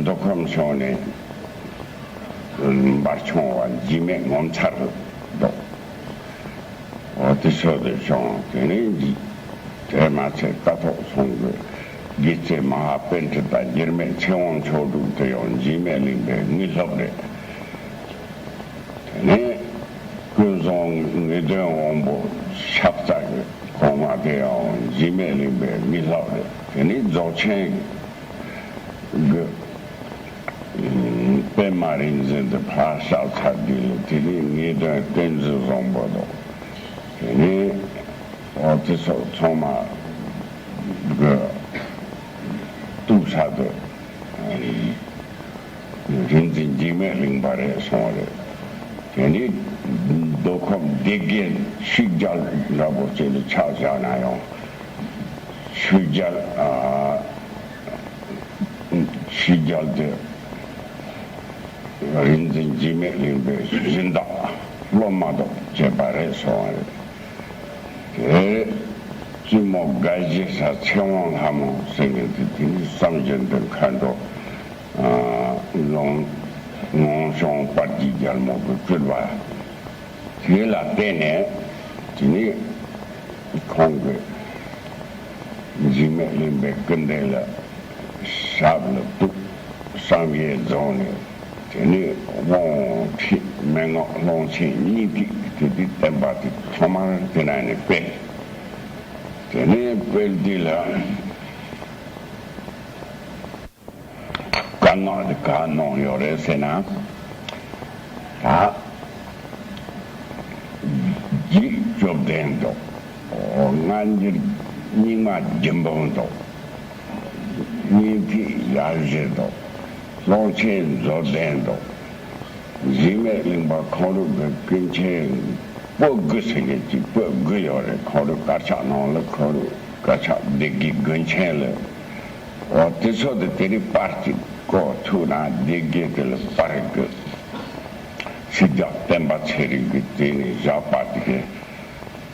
མདོ་ཁམས་ཕྱོགས་ནས་འབར་ཆུང་བ་འཇིགས་མེད་ངོ་མཚར་དང་། འོ་དེ་ཚོ་དེ་བྱུང་། དེ་ནས་དེ་མ་ཚད་ཀཿཐོག་ཚང་གི་དགེ་རྩེ་མ་ཧཱ་པཎྜི་ཏ་འགྱུར་མེད་ཚེ་དབང་མཆོག་གྲུབ་དེ་ཡང་འཇིགས་མེད་གླིང་པའི་དངུལ་སློབ་རེད། དེ་ནས་ཀུན་བཟང་ངེས་དོན་དབང་པོ་ཤཱཀྱ་གི་གོང་མ་དེ་ཡང་འཇིགས་མེད་གླིང་པའི་དངུལ་སློབ་རེད། དེ་ནས་རྫོགས་ཆེན་གྱི་པདྨ་རིག་འཛིན་དུ་ཕར་བཞག་ཚར་དུས་ལ་དེ་ནས་ངེས་དོན་བསྟན་འཛིན་བཟང་པོ་དང་། དེ་ནས་འོ་དེ་ཚོ་ཚང་མ་གི་གཏུག་ས་དེ་རིག་འཛིན་འཇིགས་མེད་གླིང་པ་རེད་སོང་བ་རེད། དེ་ནས་མདོ་ཁམས་སྡེ་དགེ་ཆོས་རྒྱལ་འདྲ་པོ་ཅིག་ལ་ཆ་བཞག་ན་ཡང་། ཆོས་རྒྱལ་ཨ། ཆོས་རྒྱལ་དེ་རིག་འཛིན་འཇིགས་མེད་གླིང་པའི་སྦྱིན་བདག་སློབ་མ་དང་བཅས་པ་རེད་སོང་བ་རེད། དེར་བཙུན་མོ་དགའ་བཞི་ས་ཚེ་དབང་ལྷ་མོ་ཟེར་མཁན་དེ་དེ་ནི་བསམ་བཞིན་དུ་མཁའ་འགྲོ་ལོངས་ངང་བྱང་དཔལ་གྱི་རྒྱལ་མོ་གི་སྤྲུལ་པ། དེ་ལ་བརྟེན་ནས་དེ་ནི་ཁོང་གིས་འཇིགས་མེད་གླིང་པའི་སྐུ་མདུན་ལ་ཞབས་ལ་གཏུགས། བསམ་ཡས་རྫོང་ནས་དེ་ནི་དབང་ཁྲིད་མན་ངག་ཀློང་ཆེན་སྙིང་ཐིག་དེ་དུས་བསྟན་པ་དེ་ཐོག་མར་དེ་ན་ནས་སྤེལ། དེ་ནས་སྤེལ་དུས་ལ། དཀར་ནག་དེ་ག་གནང་ཡོད་རེད་ཟེར་ན། ད་རྒྱུད་བཅུ་བདུན་དང་། སྔ་འགྱུར་རྙིང་མ་བརྒྱུད་འབུམ་དང་། སྙིང་ཐིག་ཡབ་བཞི་དང་། ཀློང་ཆེན་མཛོད་ལྡན་དང་། འཇིགས་མེད་གླིང་པ་ཁོང་རང་གི་ཀུན་མཁྱེན་པོད་དགུ་ཟེར་མཁན་གྱི་པོད་དགུ་ཡོད་རེད། ཁོང་རང་དཀར་ཆག་ནང་ལ་ཁོང་རང་དཀར་ཆག་སྡེ་དགེ་དགོན་ཆེན་ལ། འོ་དེ་ཚོ་དེ་དེ་རིང་པར་གཅིག་བརྐོ་ཐུབ་ན་སྡེ་དགེ་དེ་ལ་པར་དགོས། ཆོས་རྒྱལ་བསྟན་པ་ཚེ་རིང་གི་དེ་ནས་བཞག་པ་དེ་གའི་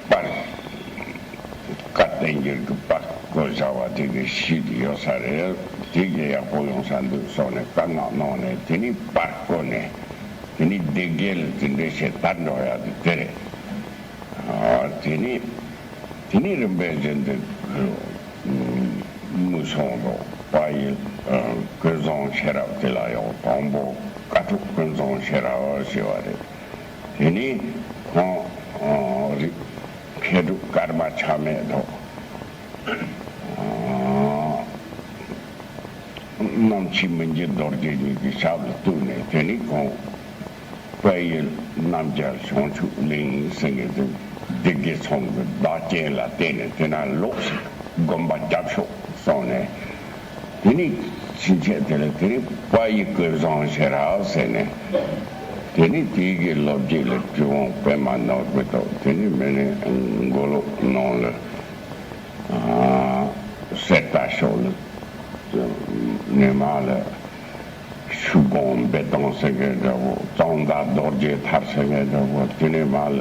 པར། བཀའ་བསྟན་འགྱུར་གྱི་པར་བརྐོ་བཞག་པ་དེ་གའི་ཤིག་ཡོད་ས་རེད། དེ་གའི་ཡག་པོ་ཡོང་ས་འདུག་སོགས་ནས་བཀའ་མངགས་གནང་ནས་དེ་ནས་པར་བརྐོ་ནས་དེ་ནས་སྡེ་དགེ་ལ་དེ་འདྲ་བྱས་དར་འགྲོ་ཡག་དེ་དེ་རེད། དེ་ནས་དེ་ནས་རིམ་པས་བཞིན་དུ་མུ་སོང་དང་དཔལ་ཡུལ་ཀུན་བཟང་ཤེས་རབ་དེ་ལ་ཡང་དང་པོ་བཀའ་ཐུབ་ཀུན་བཟང་ཤེས་རབ་ཞེས་པ་རེད། དེ་ནས་ཁོང་རིག་མཁས་གྲུབ་ཀརྨ་ཆགས་མེད་དང་། རྣམ་མཁྱེན་མི་འགྱུར་རྡོ་རྗེ་གཉིས་ཀྱི་ཞབས་ལ་གཏུགས་ནས། དེ་ནས་ཁོང་དཔལ་ཡུལ་རྣམ་རྒྱལ་བྱང་ཆུབ་གླིང་ཟེར་མཁན་དེ། སྡེ་དགེ་ཚང་གི་བདག་རྐྱེན་ལ་བརྟེན་ནས་དེ་ན་ལོག་ཤིག་དགོན་པ་རྒྱབ་ཤོག་གསུངས་ནས། དེ་ནས་ཕྱིན་ཆད་དེ་ལ་དེ་ནས་དཔལ་ཡུལ་སྐུ་བཟང་ཤེས་རབ་ཟེར་ནས། དེ་ནས་དེའི་གི་ལོ་རྒྱུས་ལ་གྲུབ་དབང་པདྨ་ནོར་བུ་དང་། དེ་ནས་མི་ནི་མགོ་ལོག་ནང་ལ་གསེར་རྟ་ཤོག་ལ་ནས་མ་ལ། ཆུ་སྒང་འབེ་ཏང་ཟེར་མཁན་འདྲ་བོ། གཙང་མདའ་རྡོ་རྗེ་ཐར་ཟེར་མཁན་འདྲ་བོ། དེ་ནས་མ་ལ་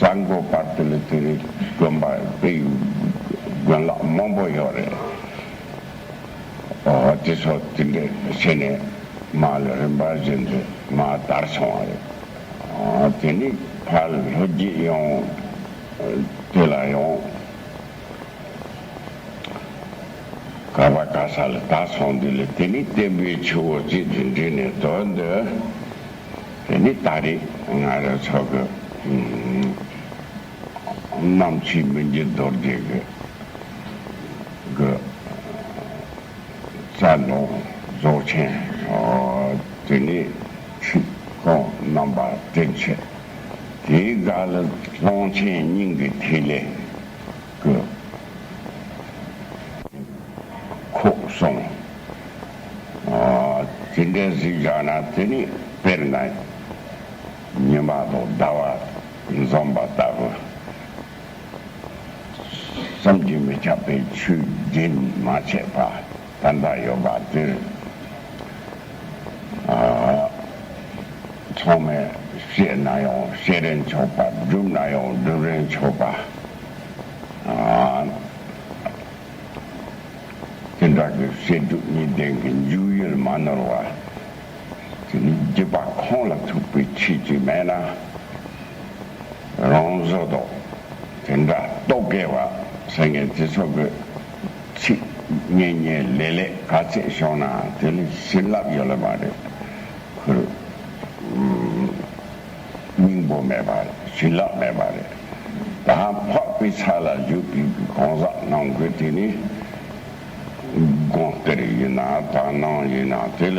གཟའ་འགོ་བར་དུ་ལ་དེ་ནས་དགོན་པ་དཔེ་དགོན་ལག་མང་པོ་ཡོད་རེད། ཨོ་དེ་ཚོ་དེ་འདྲ་བྱས་ནས་མ་ལ་རིམ་པ་བཞིན་དུ་མ་དར་སོང་བ་རེད། ཨོ་དེ་ནས་ཕར་ལྷོ་རྒྱུད་ཡོང་དེ་ལ་ཡོང་། ག་བ་ག་ས་ལ་ད་སོང་དུས་ལ། དེ་ནི་བསྟན་པའི་ཆུ་བོ་གཅིག་ཏུ་འདྲེས་ནས་དོན་དུ། དེ་ནི་ད་རེས་ང་རང་ཚོ་གི་ཨུམ་རྣམ་མཁྱེན་མི་འགྱུར་རྡོ་རྗེ་གི་གི་རྩ་ནང་རྫོགས་ཆེན། ཨོ་དེ་ནི་ཆུ་ཁོང་རྣམ་པ་བདུན་ཆེ། དེའི་སྒང་ལ་ཀློང་ཆེན་སྙིང་གི་ཐིག་ལེ། ཀྱི་ཁོག་གསུངས། ཨ་དེ་འདྲ་ཞིག་བཞག་ན། དེ་ནི་དཔེར་ན་ཉི་མ་དང་ཟླ་བ་འཛོམས་པ་ལྟ་བུ། བསམ་གྱིས་མི་ཁྱབ་པའི་ཆོས་རྒྱུན་མ་ཆད་པ་ད་ལྟ་ཡོད་པ་དེར། ཨ་ཚང་མས་བཤད་ན་ཡང་བཤད་རན་ཆོག་པ། སྒྲུབ་ན་ཡང་སྒྲུབ་རན་ཆོག་པ། ཨ་དེ་འདྲ་གི་བཤད་སྒྲུབ་གཉིས་ལྡན་གྱི་འཇུག་ཡུལ་མ་ནོར་བ། དེ་ནི་རྒྱུད་པ་ཁོང་ལ་ཐུག་པའི་ཆོས་ཅིག་མེད་ན། རང་བཟོ་དང་དེ་འདྲ་རྟོག་གེ་བ་ཟེར་མཁན་དེ་ཚོ་གི་ཚིག་ཉན་ཉན་ལེ་ལེ་ག་ཚད་བྱུང་ན་དེ་ནི་བྱིན་རླབས་ཡོད་ལེ་མ་རེད། ཁོར་སྙིང་པོ་མེད་པ་རེད། བྱིན་རླབས་མེད་པ་རེད། ད་འཕགས་པའི་ས་ལ་བཞུགས་པའི་གང་ཟག་རྣམས་ཀྱི་དེ་ནི་དགོངས་གཏེར་ཡིན་ན་དག་སྣང་ཡིན་ན་དེ་ལ་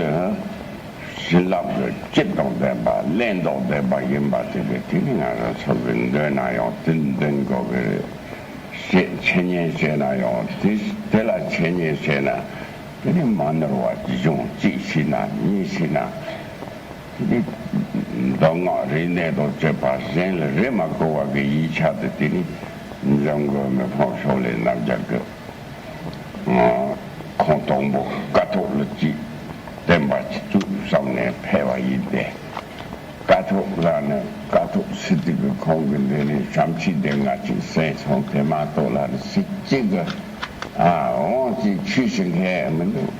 བྱིན་རླབས་ཀྱི་སྤྱི་དང་ལྡན་པ་ལེན་དང་ལྡན་པ་ཡིན་པ་དེ་གི་དེ་ནི་ང་རང་ཚོ་གི་འདོན་ན་ཡང་དེ་འདོན་དགོས་ཀྱི་རེད། ཞེས་འཆད་ཉན་བྱས་ན་ཡང་དེ་དེ་ལ་འཆད་ཉན་བྱས་ན་དེ་ནི་མ་ནོར་བ་གཞུང་གཅིག་ཤེས་ན་གཉིས་ཤེས་ན། དེ་ནི་མདོ་སྔགས་རིག་གནས་དང་བཅས་པ་གཞན་ལ་རེ་མ་དགོས་པ་གི་ཡིག་ཆ་དེ་དེ་ནི་འཇམ་མགོན་མི་ཕམ་ཕྱོགས་ལས་རྣམ་རྒྱལ་གྱི་ཁོང་དང་པོ་ཀཿཐོག་ལ་ཅིག་བསྟན་པ་ཅིག་བཙུགས་བསམ་ནས་ཕེབས་པ་ཡིན་ཏེ། ཀཿཐོག་ལ་ནི་ཀཿཐོག་སི་ཏུ་གི་ཁོང་གི་འདི་ནས་བྱམས་ཆོས་སྡེ་ལྔ་ཅིག་གསན་སོང་། དེ་མ་གཏོགས་ལ་ནི་སྲིད་གཅིག་གི་ཨ་འོང་ཅིག་ཆོས་ཞུ་མཁན་མི་འདུག།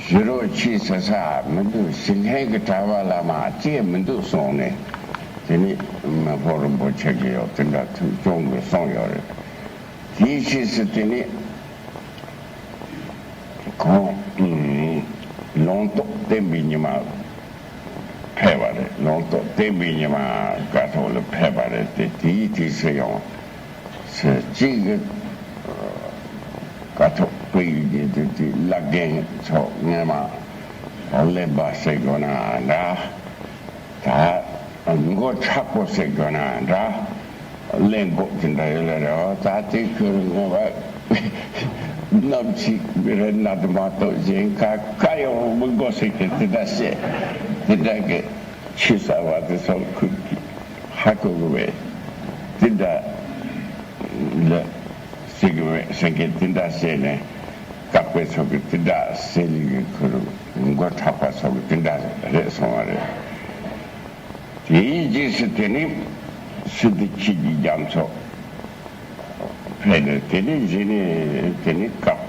ཞུ་རོགས་ཆོས་ཞུ་ས་མི་འདུག། ཞུ་མཁན་གྱི་གྲྭ་པ་བླ་མ་གཅིག་མི་འདུག་གསུངས་ནས། དེ་ནི་མི་ཕམ་རིན་པོ་ཆེ་གིས་ཡང་དེ་འདྲ་ཐུགས་སྐྱོང་གིས་གསུངས་ཡོད་རེད། དེའི་རྗེས་སུ་དེ་ནི་ཁོང་ལུང་རྟོགས་བསྟན་པའི་ཉི་མ་ཕེབས་པ་རེད། ལུང་རྟོགས་བསྟན་པའི་ཉི་མ་ཀཿཐོག་ལ་ཕེབས་པ་རེད་དེ། དེའི་དུས་སུ་ཡང་ཚེ་གཅིག་གི་ཀཿཐོག་དཔལ་ཡུལ་གྱི་དེ་དེ་བླ་རྒན་ཚོ་སྔོན་མ་གླེན་པ་ཟེར་དགོས་ན་འདྲ། ད་མགོ་མཁྲེགས་པོ་ཟེར་དགོས་ན་འདྲ། གླེན་པོ་དེ་འདྲ་ཡོད་ལེ་རེད་བ། ད་དེ་ཁོས་ངོ་བ་ནམ་ཞིག་རེད་ན་དེ་མ་གཏོགས་གཞན་ག་ག་ཡོང་མི་དགོས་ཟེར་གི་དེ་འདྲ་བཤད། དེ་འདྲ་གི་ཆོས་གསར་བ་དེ་ཚོ་ཁོས་ཧ་གོ་གི་བས། དེ་འདྲ་ལ་ཟེར་གི་བས་ཟེར་གི་དེ་འདྲ་བཤད་ནས། བཀག་པའི་ཚོགས་ཀྱི་དེ་འདྲ་ཟེར་ལི་གི་ཁོ་རུ་མགོ་མཁྲེགས་པ་ཚོགས་ཀྱི་དེ་འདྲ་རེད་སོང་བ་རེད། དེའི་རྗེས་སུ་དེ་ནི་སི་ཏུ་ཁྱེད་ཀྱི་རྒྱ་མཚོ་ཕེབས་ནས། དེ་ནི་གཞི་ནས་དེ་ནི་སྐབས་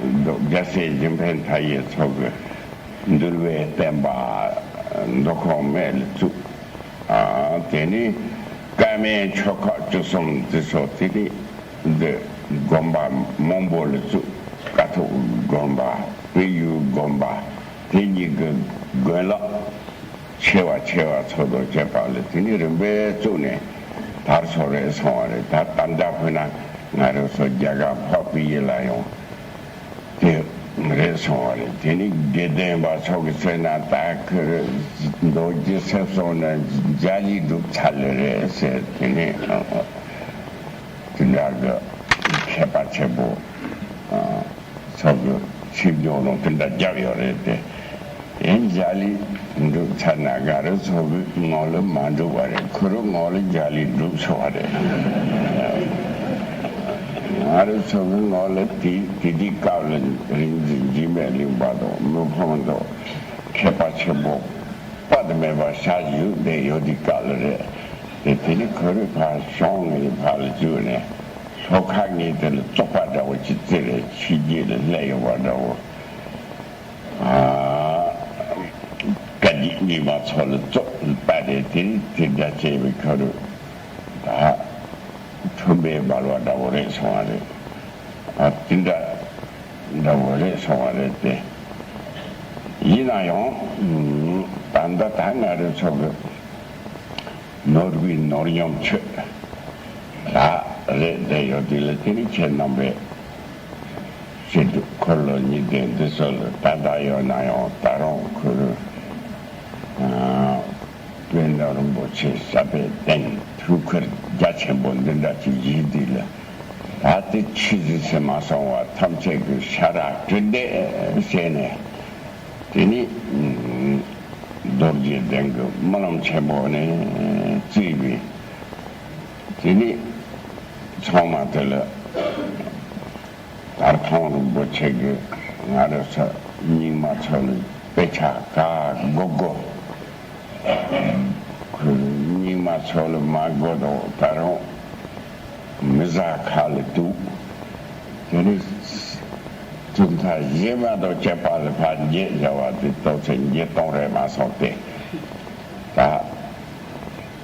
རྡོ་རྒྱལ་སྲས་གཞན་ཕན་མཐའ་ཡས་ཚོགས་ཀྱི་འདུལ་བའི་བསྟན་པ་མདོ་ཁམས་སྨད་ལ་བཙུགས། ཨ་དེ་ནི་བཀའ་མའི་ཆོལ་ཁ་བཅུ་གསུམ་དེ་ཚོ་དེ་ནི་འདི་དགོན་པ་མང་པོ་ལ་བཙུགས། ཀཿཐོག་དགོན་པ། དཔལ་ཡུལ་དགོན་པ། དེ་གཉིས་ཀྱི་དགོན་ལག་ཆེ་བ་ཆེ་བ་ཚོ་དང་བཅས་པ་ལ་དེ་ནི་རིམ་པས་བཙུགས་ནས་དར་སོང་རེད་སོང་བ་རེད། ད་ད་ལྟ་ཕུ་ན་ང་རང་ཚོ་རྒྱ་གར་འཕགས་པའི་ཡུལ་ལ་ཡང་དེ་ རེད་སོང་བ་རེད། དེ་ནི་དགེ་ལྡན་པ་ཚོ་གི་ཚོད་ན་ད་ཁོ་རེ་མདོ་རྒྱུད་ཟེར་སོང་ན་འཇའ་ལུས་འགྲུབ་ཚར་ལེ་རེད་ཟེར། དེ་ནི་དེ་འདྲ་གི་མཁས་པ་ཆེན་པོ་ཚོ་གི་ཆིབས་སྒྱུར་རོགས་དེ་འདྲ་བརྒྱབ་ཡོད་རེད་དེ། ཡིན་འཇའ་ལུས་འགྲུབ་ཚར་ན་ང་རང་ཚོ་གི་ངོ་ལ་མ་འགྲུབ་པ་རེད། ཁོ་རང་ངོ་ལ་འཇའ་ལུས་འགྲུབ་སོང་བ་རེད། ང་རང་ཚོ་གི་ངོ་ལ་དེ་དེ་དུས་སྐབས་ལ་རིག་འཛིན་འཇིགས་མེད་གླིང་པ་དང་མི་ཕམ་དང་མཁས་པ་ཆེན་པོ་དཔག་ཏུ་མེད་པ་ཞལ་བཞུགས་བསྡད་ཡོད་དུས་སྐབས་ལ་རེད་དེ། དེ་ནི་ཁོ་རང་ཕར་གཞུང་ངའི་ཕར་ལ་བཅུག་ནས་ལྷོ་ཁ་ངའི་དེ་ལ་བཙོག་པ་འདྲ་བོ་ཅིག་བརྩིགས་རེད། ཕྱི་རྒྱལ་ལ་སླེབས་ཡོད་པ་འདྲ་བོ། ཨ། བཀའ་བརྒྱུད་རྙིང་མ་ཚོ་ལ་བཙོག་པ་རེད་དེ། དེ་འདྲ་བྱས་པའི་ཁ་རུ་ད་ཁྲོན་པའི་སྦལ་བ་འདྲ་བོ་རེད་སོང་བ་རེད། ཨ། དེ་འདྲ་འདྲ་བོ་རེད་སོང་བ་རེད་དེ། ཡིན་ན་ཡང་ད་ལྟ་ད་ང་རང་ཚོ་གི་ནོར་བུའི་ནོར་སྙོམས་ཆོས་ད་རེད་བསྡད་ཡོད་དུས་ལ། དེ་ནི་ཁྱེད་རྣམ་པས་ཤེས་འདུག་འཁོར་ལོ་ཉི་ཟླའི་འདི་ཚོ་ལ་ད་ལྟ་ཡོད་ན་ཡང་ད་རུང་ཁོ་རང་དཔལ་ལྡན་རིན་པོ་ཆེ་ཞབས་པད་བརྟན་ཐུགས་ཁུར་རྒྱ་ཆེན་པོ་འདི་འདྲ་ཅིག་བཞེས་དུས་ལ། ད་དེ་ཆོས་གཟིགས་སུ་མ་སོང་བ་ཐམས་ཅད་ཀྱི་ཤ་ར་དྲི་བྲལ་བྱས་ནས། དེ་ནི་རྡོ་རྗེ་གདན་གྱི་སྨོན་ལམ་ཆེན་པོ་ནས་བརྩིས་པའི། དེ་ནི་ཚང་མ་དེ་ལ་དར་ཐང་རིན་པོ་ཆེ་གིས་ང་རང་ཚོ་རྙིང་མ་ཚོ་ལ་དཔེ་ཆ་ག་དགོས་དགོས། ཁོས་རྙིང་མ་ཚོ་ལ་མ་དགོས་དོ་ད་རུང་མི་བཟའ་ཁ་ལ་འདུག་དེ་ནི་གྲུབ་མཐའ་བཞི་པ་དང་བཅས་པ་ལ་ཕར་འགྱེད་བྱ་བ་དེ་ཏོག་ཙམ་འགྱེད་གཏོང་རེད་མ་སོང་སྟེ། ད་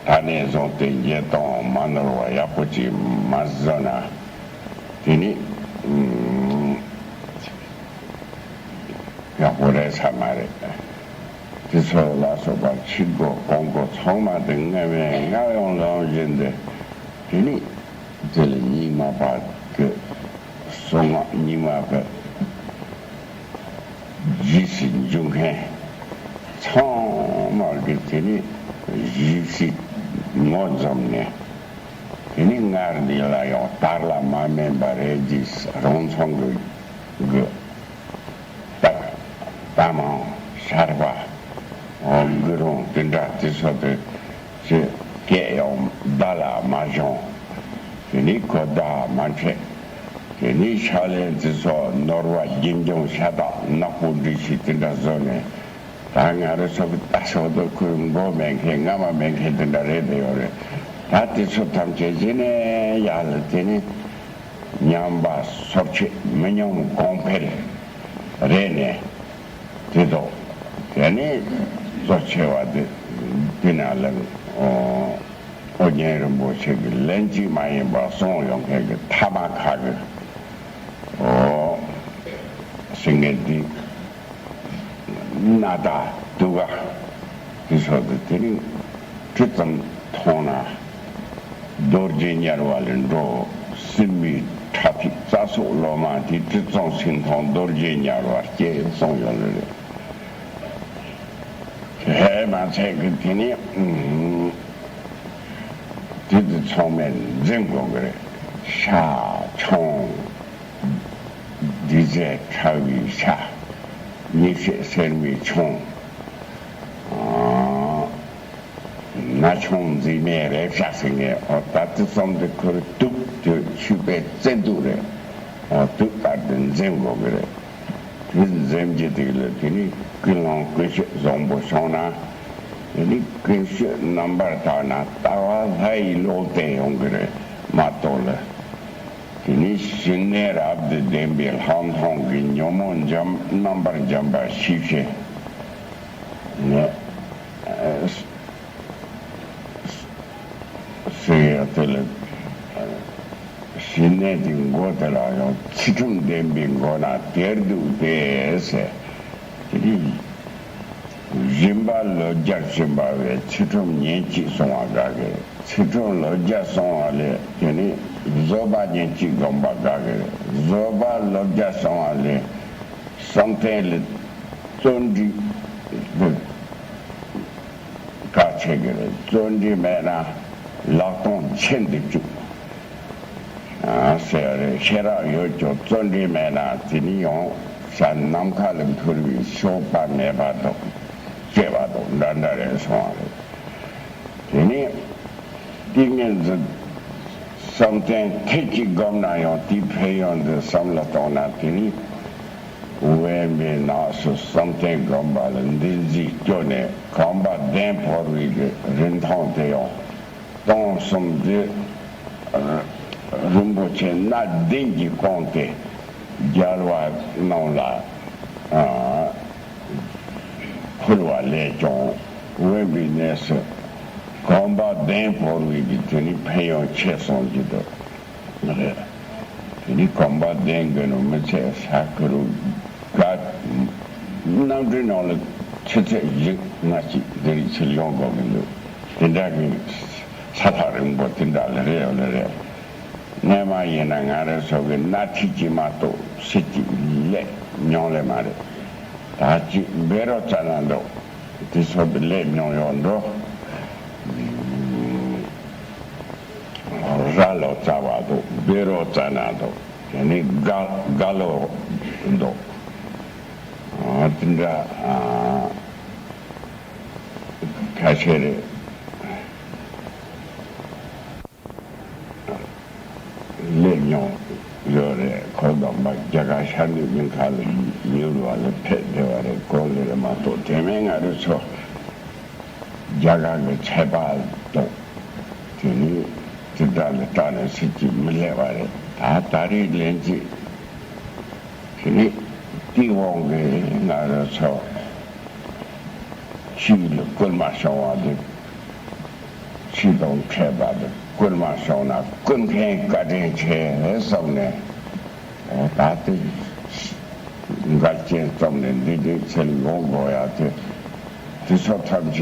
ད་ནས་བཟུང་སྟེ་འགྱེད་གཏོང་མ་ནོར་བ་ཡག་པོ་ཅིག་མ་བཟོ་ན་དེ་ནི་ཡག་པོ་རེད་ས་མ་རེད། དེ་ཚོ་ལ་སོགས་པ་ཕྱི་སྒོ་གོང་སྒོ་ཚང་མ་དེ་སྔ་བས་སྔ་ཡོང་ལངས་བཞིན་དུ། དེ་ནི་དེ་ལ་རྙིང་མ་པ་གི་གསང་སྔགས་རྙིང་མ་གི་རྗེས་སུ་འཇུག་མཁན་ཚང་མ་གི་དེ་ནི་ཞིབ་ཞིབ་ངོ་འཛོམས་ནས། དེ་ནི་སྔར་འདི་ལ་ཡང་དར་ལ་མ་དམན་པ་རེད་ཅེས་རང་མཚང་གི་གི་སྟག་རྟ་མང་ཤར་བ་འོ་དགུ་རུང་དེ་འདྲ་དེ་ཚོ་དེ་ཚོས་སྐད་ཡང་བརྡ་ལ་མ་བྱུང་། དེ་ནི་གོ་བརྡ་མ་འཕྲད། དེ་ནི་ཕྱག་ལེན་དེ་ཚོ་ནོར་བ་རྒྱུན་འབྱུང་ཤ་སྟག་ནག་པོ་འདྲི་ཞིག་དེ་འདྲ་བཟོས་ནས། ད་ང་རང་ཚོ་གི་ལྟ་ཞོག་ཏུ་ཁོའི་མགོ་མེད་མཁན་རྔ་མ་མེད་མཁན་དེ་འདྲ་རེད་དེ་ཡོད་རེད། ད་དེ་ཚོ་ཐམས་ཅད་གཞི་ནས་ཡར་ལ་དེ་ནི་ཉམས་པ་སོར་ཆུད་མི་ཉམས་གོང་འཕེལ་རེད་ནས། དེ་ཐོག་དེ་ནི་གཙོ་ཆེ་བ་དེ་དེ་ན་ལ་ཨོ་རྒྱན་རིན་པོ་ཆེ་གི་ལན་གཅིག་མ་ཡིན་པ་གསུངས་ཡོང་མཁན་གི་ཐ་མ་ཁག་གི་ཨོ་ཞིག་ངས་འདི། སྣ་དག་དུ་ག་དེ་ཚོ་དེ་དེ་རིང་ཁྲི་ཙམ་མཐོང་ན། རྡོ་རྗེ་དམྱལ་བ་ལས་འགྲོ། སྲིན་པོའི་ཁྲག་ཐིགས་རྩ་སོགས་ལོ་མ་དེ། ཁྲི་ཙམ་ཞིག་མཐོང་རྡོ་རྗེ་དམྱལ་བར་སྐྱེ་གསུངས་ཡོད་ལེ་རེད། དེ་མ་ཚད་ཀྱི་དེ་ནི་དེ་དེ་ཚང་མས་འཛིན་དགོས་ཀྱི་རེད། ཤ་ཆང་། འདི་ཟས་ཁྲག་བའི་ཤ། ཉི་ཤེས་སེར་མོའི་ཆང་། ན་ཆུང་མཛེས་མའི་རེག་བྱ་ཟེར་ངེས། ཨོ་ད་དེ་ཙམ་དུ་ཁོར་དུག་དུ་ཆུ་པའི་བཙན་དུག་རེད། ཨོ་དུག་ལྟར་དུ་འཛེམ་དགོས་ཀྱི་རེད། དེ་འཛེམ་གྱི་དུག་ལ་དེ་ནི་ཀུན་སློང་ཀུན་སྤྱོད་བཟང་པོ་བྱུང་ན། དེ་ནི་ཀུན་སྤྱོད་རྣམ་པར་དག་ན་ལྟ་བ་ལྷ་ཡི་ལུགས་བསྟན་ཡོང་གི་རེད་མ་གཏོགས་ལ། དེ་ནི་ཞི་གནས་རབ་ཏུ་ལྡན་པའི་ལྷག་མཐོང་གི་ཉོན་མོངས་འཇམ་རྣམ་པར་འཇམ་པ་ཞི་བྱེད་ནས། ཟེར་ཡ་དེ་ལ། ཞི་གནས་ཀྱི་མགོ་དེ་ལ་ཡང་ཚུལ་ཁྲིམས་ལྡན་པའི་མགོ་ན་དེར་འདུག་སྟེ་ཟེར། དེ་ནི་སྦྱིན་པ་ལོ་བརྒྱར་སྦྱིན་པ་བས་ཚུལ་ཁྲིམས་ཉིན་གཅིག་བསྲུང་བ་དགའ་གི། ཚུལ་ཁྲིམས་ལོ་བརྒྱར་བསྲུང་བ་ལས་དེ་ནི་བཟོད་པ་ཉིན་གཅིག་བསྒོམ་པ་དགའ་གི། བཟོད་པ་ལོ་བརྒྱར་བསྲུང་བ་ལས། བསམ་གཏན་ལ་བརྩོན་འགྲུས་འདི་གལ་ཆེ་གི་རེད། བརྩོན་འགྲུས་མེད་ན་ལག་སྟོང་ཆེན་དུ་བཅུག་ཨ་ཟེར་བ་རེད། ཤེས་རབ་ཡོད་ཀྱང་བརྩོན་འགྲུས་མེད་ན་དེ་ནི་ཡང་ས་ནམ་མཁའ་ལ་འཕུར་བའི་གཤོག་པ་མེད་པ་དང་བཅས་པ་དང་འདྲ་འདྲ་རེད་གསུང་བ་རེད། དེ་ནས་ཏིང་ངེ་འཛིན་བསམ་གཏན་ཐེངས་གཅིག་བསྒོམས་ན་ཡང་དེའི་ཕན་ཡོན་འདི་བསམ་བློ་གཏོང་ན། དེ་ནི་དབེན་པའི་ནགས་སུ་བསམ་གཏན་བསྒོམས་པ་ལ་འདུ་འཛི་སྐྱོ་ནས་གོམ་པ་བདུན་བོར་བའི་གི་རིན་ཐང་དེ་ཡང་སྟོང་གསུམ་འདི་རིན་པོ་ཆེ་སྣ་བདུན་གྱིས་བསྐངས་ཏེ་རྒྱལ་བ་རྣམས་ལ་ཨ་ཕུལ་བ་ལས་ཀྱང་དབེན་པའི་གནས་སུ་གོམ་པ་བདུན་བོར་བའི་གི་དེ་ནི་ཕན་ཡོན་ཆེ་གསུངས་ཀྱི་འདུག་རེད། དེ་ནི་གོམ་པ་བདུན་གྱི་ནང་མི་ཚད་ས་ཁུ་རུ་ག་གནམ་གྲུའི་ནང་ལ་ཆུ་ཚོད་བཞི་ལྔ་ཅིག་འདི་རིགས་ཚུར་ཡོང་དགོས་ཀྱི་འདུག་དེ་འདྲ་གི་ས་ཐག་རིང་པོ་དེ་འདྲ་ལ་རེད་ཡོད་ལ་རེད། སྔོན་མ་ཡིན་ན་ང་རང་ཚོ་གི་སྣ་ཁྲིད་ཀྱིས་མ་གཏོགས་ཚིག་གཅིག་ལས་མྱོང་ལེ་མ་རེད། ད་ཅིག་འབད་རོགས་ཙ་ན་འདུག་དེ་ཚོ་དེ་ལས་མྱོང་ཡོད་འགྲོ། ར་ལོ་ཙ་བ་འདུག་འབད་རོགས་ཙ་ན་འདུག་དེ་ནི་དགའ་དགའ་ལོ་འདུག་ཨ་དེ་འདྲ་ཨ་ཁ་ཤས་རེད། སླེབས་མྱོང་ཡོད་རེད། ཁོ་དང་མ་རྒྱ་གར་ཤར་ནུབ་གླིང་ཁ་ལ་མྱུར་བ་ལ་ཕེབས་བསྡད་པ་རེད། གོ་ལེ་ལ་མ་གཏོགས་དེ་མིན་ང་རང་ཚོ་རྒྱ་གར་གྱི་ཆད་པ་འདུག་དེ་ནི་དེ་འདྲ་ལ་སྐྲག་ནས་སེམས་ཀྱིས་མི་སླེབས་པ་རེད། ད་ད་རེས་ལན་གཅིག་དེ་ནི་ཏི་ཝང་གི་ང་རང་ཚོ་ཆོས་ལ་སྐུལ་མ་བྱུང་བ་དེ། ཆོས་དང་མཁས་པ་དེ་སྐུལ་མ་བྱུང་ན་སྐུལ་མཁན་བཀའ་དྲིན་ཆེ་བསམ་ནས། ད་ལྟ་འགལ་རྐྱེན་རྩོམ་ནས་འདི་འདྲའི་ཚུལ་ཡོང་དགོས་ཡ་དེ། དེ་ཚོ་ཐམས་ཅད་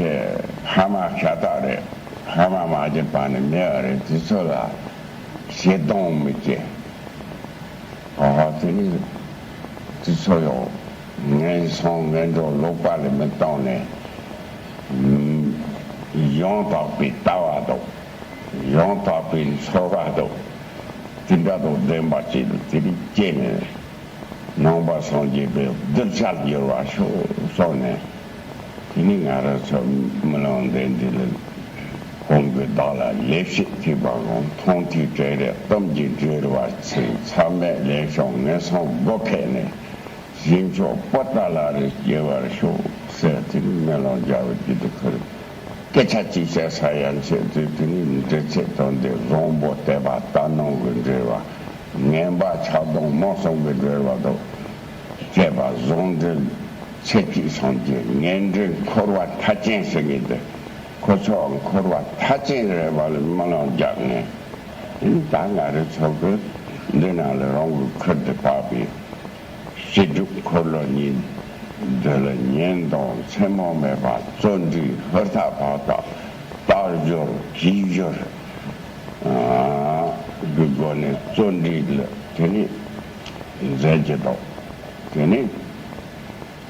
ཕ་མ་ཤ་སྟག་རེད། ཕ་མ་མ་བྱས་པ་ནི་མེད་པ་རེད། དེ་ཚོ་ལ་ཞེ་སྡང་མི་སྐྱེ། ཨ་དེ་ནི་དེ་ཚོ་ཡང་ངན་སོང་ངན་འགྲོ་ལོག་པ་ལ་མི་གཏོང་ནས། ཡང་དག་པའི་ལྟ་བ་དང་། ཡང་དག་པའི་འཚོ་བ་དང་། དེ་འདྲ་དང་ལྡན་པ་ཅིག་ལ་དེ་རིགས་སྐྱེས་ནས། ནང་པ་སངས་རྒྱས་པའི་གདུལ་བྱར་འགྱུར་བར་ཤོག་གསུངས་ནས། དེ་ནི་ང་རང་ཚོ་སྨོན་ལམ་ལྡན་འདི་ལ། གོང་གི་བདག་ལ་ལེགས་བཤད་ཐེག་པ་དབང་། མཐོང་ཐོས་སྤྲུལ་རེག་གཏམ་གྱིས་འགྲོལ་བར་འཚལ། མཚམས་མེད་ལེགས་བྱུང་ངན་སོང་སྒོ་ཁ་ནས། ཞིང་མཆོག་པོ་ཏཱ་ལ་རུ་སྐྱེ་བར་ཤོག་ཟེར་དེ་ནི་སྨོན་ལམ་རྒྱག་པའི་དུས་དུ་ཁུར། སྐད་ཆ་གཅིག་བཤད་ས་ཡན་ཆད་དུས་དེ་ནི་འདྲི་ཚད་དང་ལྡན་བཟང་པོ་དད་པ་དག་སྣང་གི་འབྲེལ་བ། ངན་པ་ཆགས་སྡང་རྨོངས་གསུམ་གྱི་འབྲེལ་བ་དང་བཅས་པ་ཟུང་འབྲེལ་ཚེ་གཅིག་སངས་རྒྱས་ངན་འབྲེལ་འཁོར་བ་མཐའ་ཅན་ཟེར་མཁན་དེ། ཁོ་ཚོ་འཁོར་བ་མཐའ་ཅན་རེད་པ་ལ་སྨོན་ལམ་རྒྱག་ནས། དེ་ནི་ད་ང་རང་ཚོ་གི་འདི་ནང་ལ་རང་གི་ཁུར་དུ་བབས་པའི་བྱིན་རླབས་འཁོར་ལོ་གཉིས་འདི་ལ་ཉིན་དང་མཚན་མོ་མེད་པར་བརྩོན་འགྲུས་ཧུར་ཐག་བག་ཐག་རྟག་སྦྱོར་གུས་སྦྱོར་གྱི་སྒོ་ནས་བརྩོན་འགྲུས་ལ་དེ་ནི་མཛད་ཀྱི་འདུག་དེ་ནི་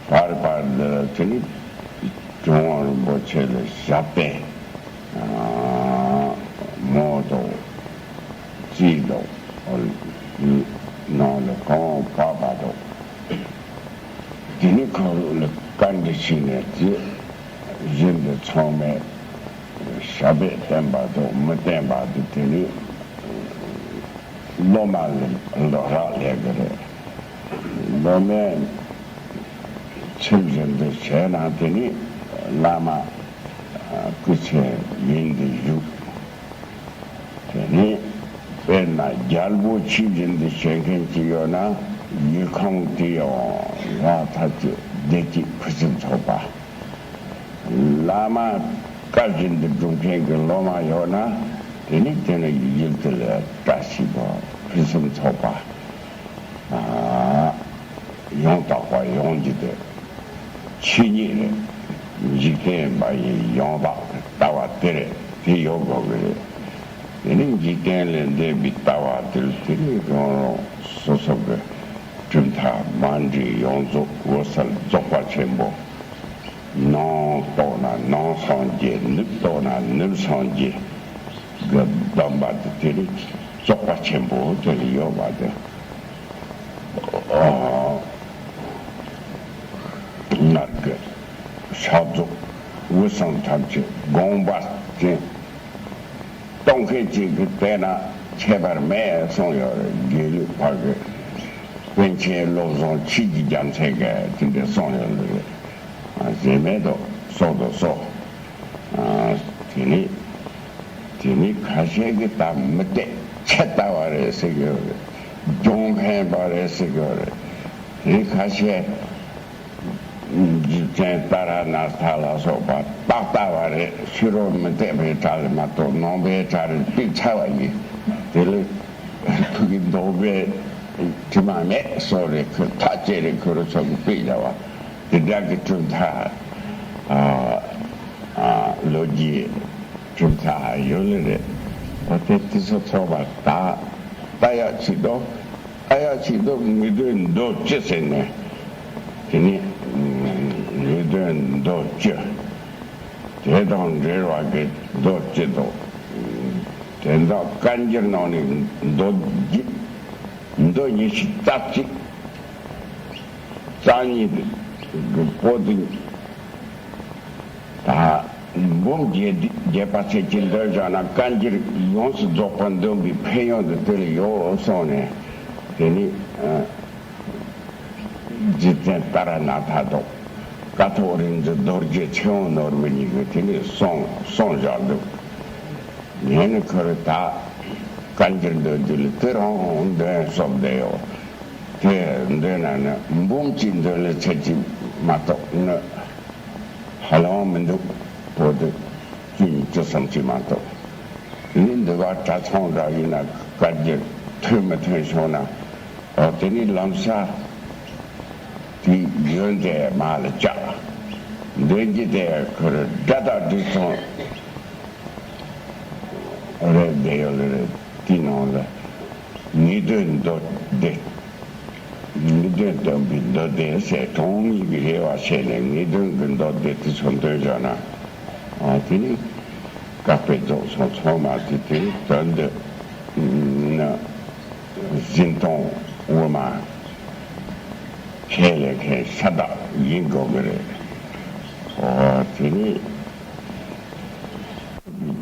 བར་བར་འདི་ལ་དེ་ནི་ཀྲུང་དབྱང་རིན་པོ་ཆེ་ལ་ཞབས་པད་མོ་དང་རྩིས་དང་ནང་ལ་གང་བབས་པ་དང་། དེ་ནི་ཁོང་ལ་བཀའ་འདྲི་བྱས་ནས་དེ་བཞིན་དུ་ཚང་མས་ཞབས་པད་བརྟན་པ་དང་མི་བརྟན་པ་དེ་དེ་ནི་སློབ་མ་ལ་རག་ལས་ཀྱི་རེད། སློབ་མས་ཚུལ་བཞིན་དུ་བྱས་ན་དེ་ནི་བླ་མ་སྐུ་ཚེ་ཡུན་དུ་བཞུགས། དེ་ནི་དཔེར་ན་རྒྱལ་པོ་ཆོས་བཞིན་དུ་བྱེད་མཁན་ཅིག་ཡོད་ན་ཡུལ་ཁམས་དེ་ཡང་ཡང་ཐབས་ཀྱིས་བདེ་སྐྱིད་ཕུན་སུམ་ཚོགས་པ། བླ་མ་བཀའ་བཞིན་དུ་སྒྲུབ་མཁན་གྱི་སློབ་མ་ཡོད་ན་དེ་ནི་དེ་ནི་ཡུལ་དེ་ལ་བཀྲ་ཤིས་པ་ཕུན་སུམ་ཚོགས་པ། ཡང་དག་པ་ཡོང་རྒྱུ་དེ་ཆོས་ཉིད་རེད། འཇིག་རྟེན་པ་ཡི་ཡང་དག་གི་ལྟ་བ་དེ་རེད། དེ་ཡོད་དགོས་ཀྱི་རེད། དེ་ནི་འཇིག་རྟེན་ལས་འདས་པའི་ལྟ་བ་དེ་དེ་ནི་རང་རང་སོ་སོ་གི་གྲུབ་མཐའ་ ཐ་མ་འདྲེས་ཡོངས་རྫོགས་འོད་གསལ་རྫོགས་པ་ཆེན་པོ། ནང་རྟོགས་ན་ནང་སངས་རྒྱས། ནུབ་རྟོགས་ན་ནུབ་སངས་རྒྱས་ཀྱི་སྡོམ་པ་དེ་དེ་ནི་རྫོགས་པ་ཆེན་པོ་དེ་ལ་ཡོད་པ་དེ། ཨ། སྔར་གྱི་ཕྱག་རྫོགས་འོད་གསལ་ཐམས་ཅད་དགོངས་པ་ཅན། རྟོགས་མཁན་གཅིག་གིས་བལྟས་ན་ཁྱད་པར་མེད་གསུངས་ཡོད་རེད། དགེ་ལུགས་པ་གི་པཎ་ཆེན་བློ་བཟང་ཆོས་ཀྱི་རྒྱལ་མཚན་གྱིས་དེ་འདྲ་གསུངས་ཡོད་རེད། ཟེར་མེད་དོ་སོ་དོ་སོ། དེ་ནི་དེ་ནི་ཁ་ཤས་ཀྱིས་ད་མི་བལྟས་ཁྱད་ལྟ་བ་རེད་ཟེར་གྱི་ཡོད་རེད། སྦྱོང་མཁན་པ་རེད་ཟེར་གྱི་ཡོད་རེད། དེ་ནི་ཁ་ཤས། རྗེ་བཙུན་ཏཱ་ར་ནཱ་ཐ་ལ་སོགས་པ་རྟག་ལྟ་བ་རེད། ཕྱི་རོལ་མི་བལྟས་པའི་གྲས་ལ་མ་གཏོགས་ནང་པའི་གྲས་རེད་དེ་ཚར་བ་ཡིན། དེ་ལས་ཐུགས་ཀྱི་འདོགས་པའི་དྲི་མ་མེད་སོགས་རེད། ཁོས་ཐག་བཅད་རེད། ཁོ་རང་ཚོ་གི་དཔེ་བྱ་བ་དེ་འདྲ་གི་གྲུབ་མཐའ། ཨ་ཨ་ལོ་རྒྱུས་གྲུབ་མཐའ་ཡོད་ལེ་རེད། འོ་དེ་དེ་ཚོ་ཚོགས་པ་ད་ལྟ་ཡག་ཆེད་དུ། ཨ་ཡ་ཆེད་དུ་ངེས་དོན་མདོ་སྤྱི་ཟེར་ནས། དེ་ནི་ངེས་དོན་མདོ་སྤྱི། དེ་དང་འབྲེལ་བ་གི་མདོ་སྤྱི་དང་། དེ་དག་བཀའ་འགྱུར་ནང་ནས་མདོ་བརྒྱད། མདོ་ཉི་ཤུ་རྩ་གཅིག། རྩ་གཉིས་ཀྱི་པོ་ཏི། ད་འབུམ་རྒྱས་བསྡུས་རྒྱས་པ་ཚད་ཀྱིས་འདོན་བཞག་ན་བཀའ་འགྱུར་ཡོངས་སུ་རྫོགས་པར་འདོན་པའི་ཕན་ཡོན་དུ་དེ་ལ་ཡོད་གསུངས་ནས། དེ་ནི་ཨ་རྗེ་བཙུན་ཏཱ་ར་ནཱ་ཐ་དང་ཀཿཐོག་རིག་འཛིན་རྡོ་རྗེ་ཚེ་དབང་ནོར་བུ་གཉིས་ཀྱིས་དེ་ནི་གསུངས་གསུངས་བཞག་འདུག་ངས་ནི་ཁོ་རེ་ད་བཀའ་འགྱུར་འདོན་དུས་ལ་དེ་རང་འདོན་སོགས་བསྡད་ཡོད། དེ་འདོན་ན་ནི་འབུམ་གཅིག་འདོན་ལས་ཚད་ཀྱིས་མ་གཏོགས་ནི། ཧ་ལམ་མི་འདུག་པོ་ཏི་བཅུ་གཉིས་བཅུ་གསུམ་ཅིག་མ་གཏོགས། དེ་ནི་འདི་བ་གྲྭ་ཚང་འདྲ་ཡིན་ན་བཀའ་འགྱུར་ཐོན་མི་ཐོན་བྱུང་ན། འོ་དེ་ནི་ལམ་སང་དེའི་ཡོན་ཏན་མར་ལ་བཅག་འདོན་རྒྱུ་དེ་ཁོ་རེ་སྒྲ་དག་སྒྲིག་སོང་རེད་བསྡད་ཡོད་ལེ་རེད། དེའི་ནང་ལ་ངེས་དོན་མདོ་སྡེ། ངེས་དོན་སྟོན་པའི་མདོ་སྡེ་ཟེར་གྲངས་གཉིས་ཀྱི་དབྱེ་བ་ཕྱེ་ནས་ངེས་དོན་གྱི་མདོ་སྡེ་དེ་ཚོ་འདོན་བཞག་ན། ཨ་དེ་ནི་བཀའ་པོད་རྫོགས་སོང་ཚང་མ་དེ་དེ་དོན་འདི་ནི་འཛིན་སྟངས་དབུ་མ་ཁས་ལེན་མཁན་ཤ་སྟག་ཡིན་དགོས་ཀྱི་རེད། ཨོ་དེ་ནི།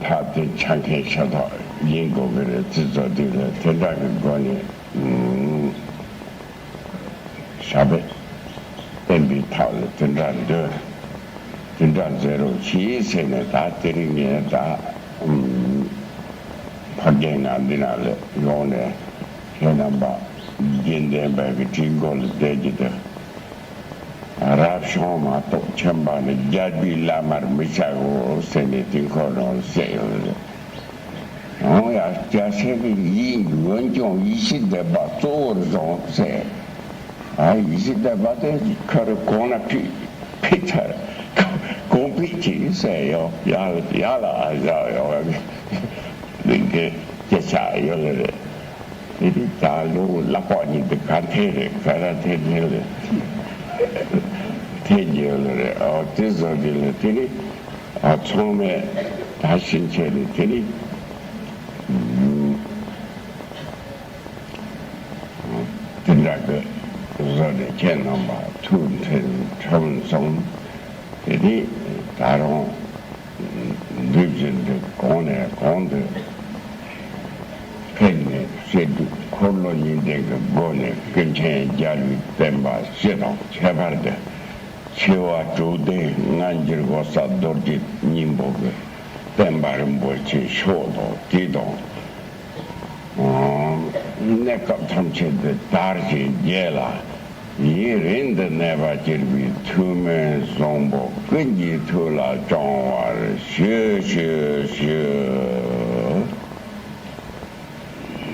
ཐབས་དེ་ཆ་མཁན་ཤ་སྟག་ཡིན་དགོས་ཀྱི་རེད། དེ་ཚོ་དེ་ལ་དེ་འདྲ་གི་སྒོ་ནས་ཨུམ། ཞབས་པད་བརྟན་པའི་ཐབས་ལ་དེ་འདྲ་འདོད། དེ་འདྲ་མཛད་རོགས་གྱིས་ཟེར་ནས་ད་དེ་རིང་ངས་ད་ཨུམ། ཕ་རྒན་ང་འདི་ན་ལ་ཡོང་ནས་ཁྱེད་རྣམ་པ་དགེ་ལྡན་པའི་གི་གྲི་མགོ་ལ་བསྡད་ཀྱི་འདུག་རབ་བྱུང་མ་གཏོགས་ཁྱིམ་པ་ནི་རྒྱལ་པོའི་བླ་མར་མི་བྱའོ་ཟེར་ནས་དེ་འཁོར་རང་ལ་བཤད་ཡོད་རེད། འོང་ཡ་སྐྱ་སེར་གྱི་ཡིན། འོན་ཀྱང་ཡེ་ཤེས་སྡེ་པ་གཙོ་བོར་བཟུང་ཟེར། ཨ་ཡེ་ཤེས་སྡེ་པ་དེ་ཁོ་རང་གོང་ན་ཕེབས་ཕེབས་ཚར། གོང་ཕེབས་ཀྱིས་ཟེར་ཡོད། ཡ་ལ་ཡ་ལ་ཨ་བཞག་ཡོད་གི་སྐད་ཆ་ཡོད་ལེ་རེད། དེ་རིང་ད་ལོ་ལག་པ་གཉིས་དེ་ག་འཐེན་རེད། ག་ར་འཐེན་འཐེན་རེད། འཐེན་རྒྱུ་ལ་རེད། ཨོ་དེ་བཟོ་རྒྱུ་ལ་དེ་རིང་ཨ་ཚང་མས་ད་ཕྱིན་ཆད་ནས་དེ་རིང་དེ་འདྲ་གི་བཟོ་ནས་ཁྱེད་རྣམ་པ་ཐུགས་མཐུན་ཁྲིམས་བསྲུང་། དེ་རིང་ད་རུང་འདུས་བྱས་འདི་གོང་ནས་གོང་དུ་འཕེལ་ནས་སྐྱེ་དུས་འཁོར་ལོ་ཉི་ཟླའི་སྒོ་ནས་ཀུན་མཁྱེན་རྒྱལ་བའི་བསྟན་པ་སྤྱི་དང་ཁྱད་པར་དུ་ཆེ་བ་དྲུག་ལྡན་སྔ་འགྱུར་ཨོ་རྩལ་རྡོ་རྗེ་སྙིང་པོ་གི་བསྟན་པ་རིན་པོ་ཆེ་མཆོག་དང་དེ་དང་། གནས་སྐབས་ཐམས་ཅད་དུ་དར་ཞིང་རྒྱས་ལ། ཡུན་རིང་དུ་གནས་པར་གྱུར་པའི་ཐུགས་སྨོན་བཟང་པོ་ཀུན་གྱི་ཐུགས་ལ་བཅངས་པར་ཞུ་ཞུ་ཞུ།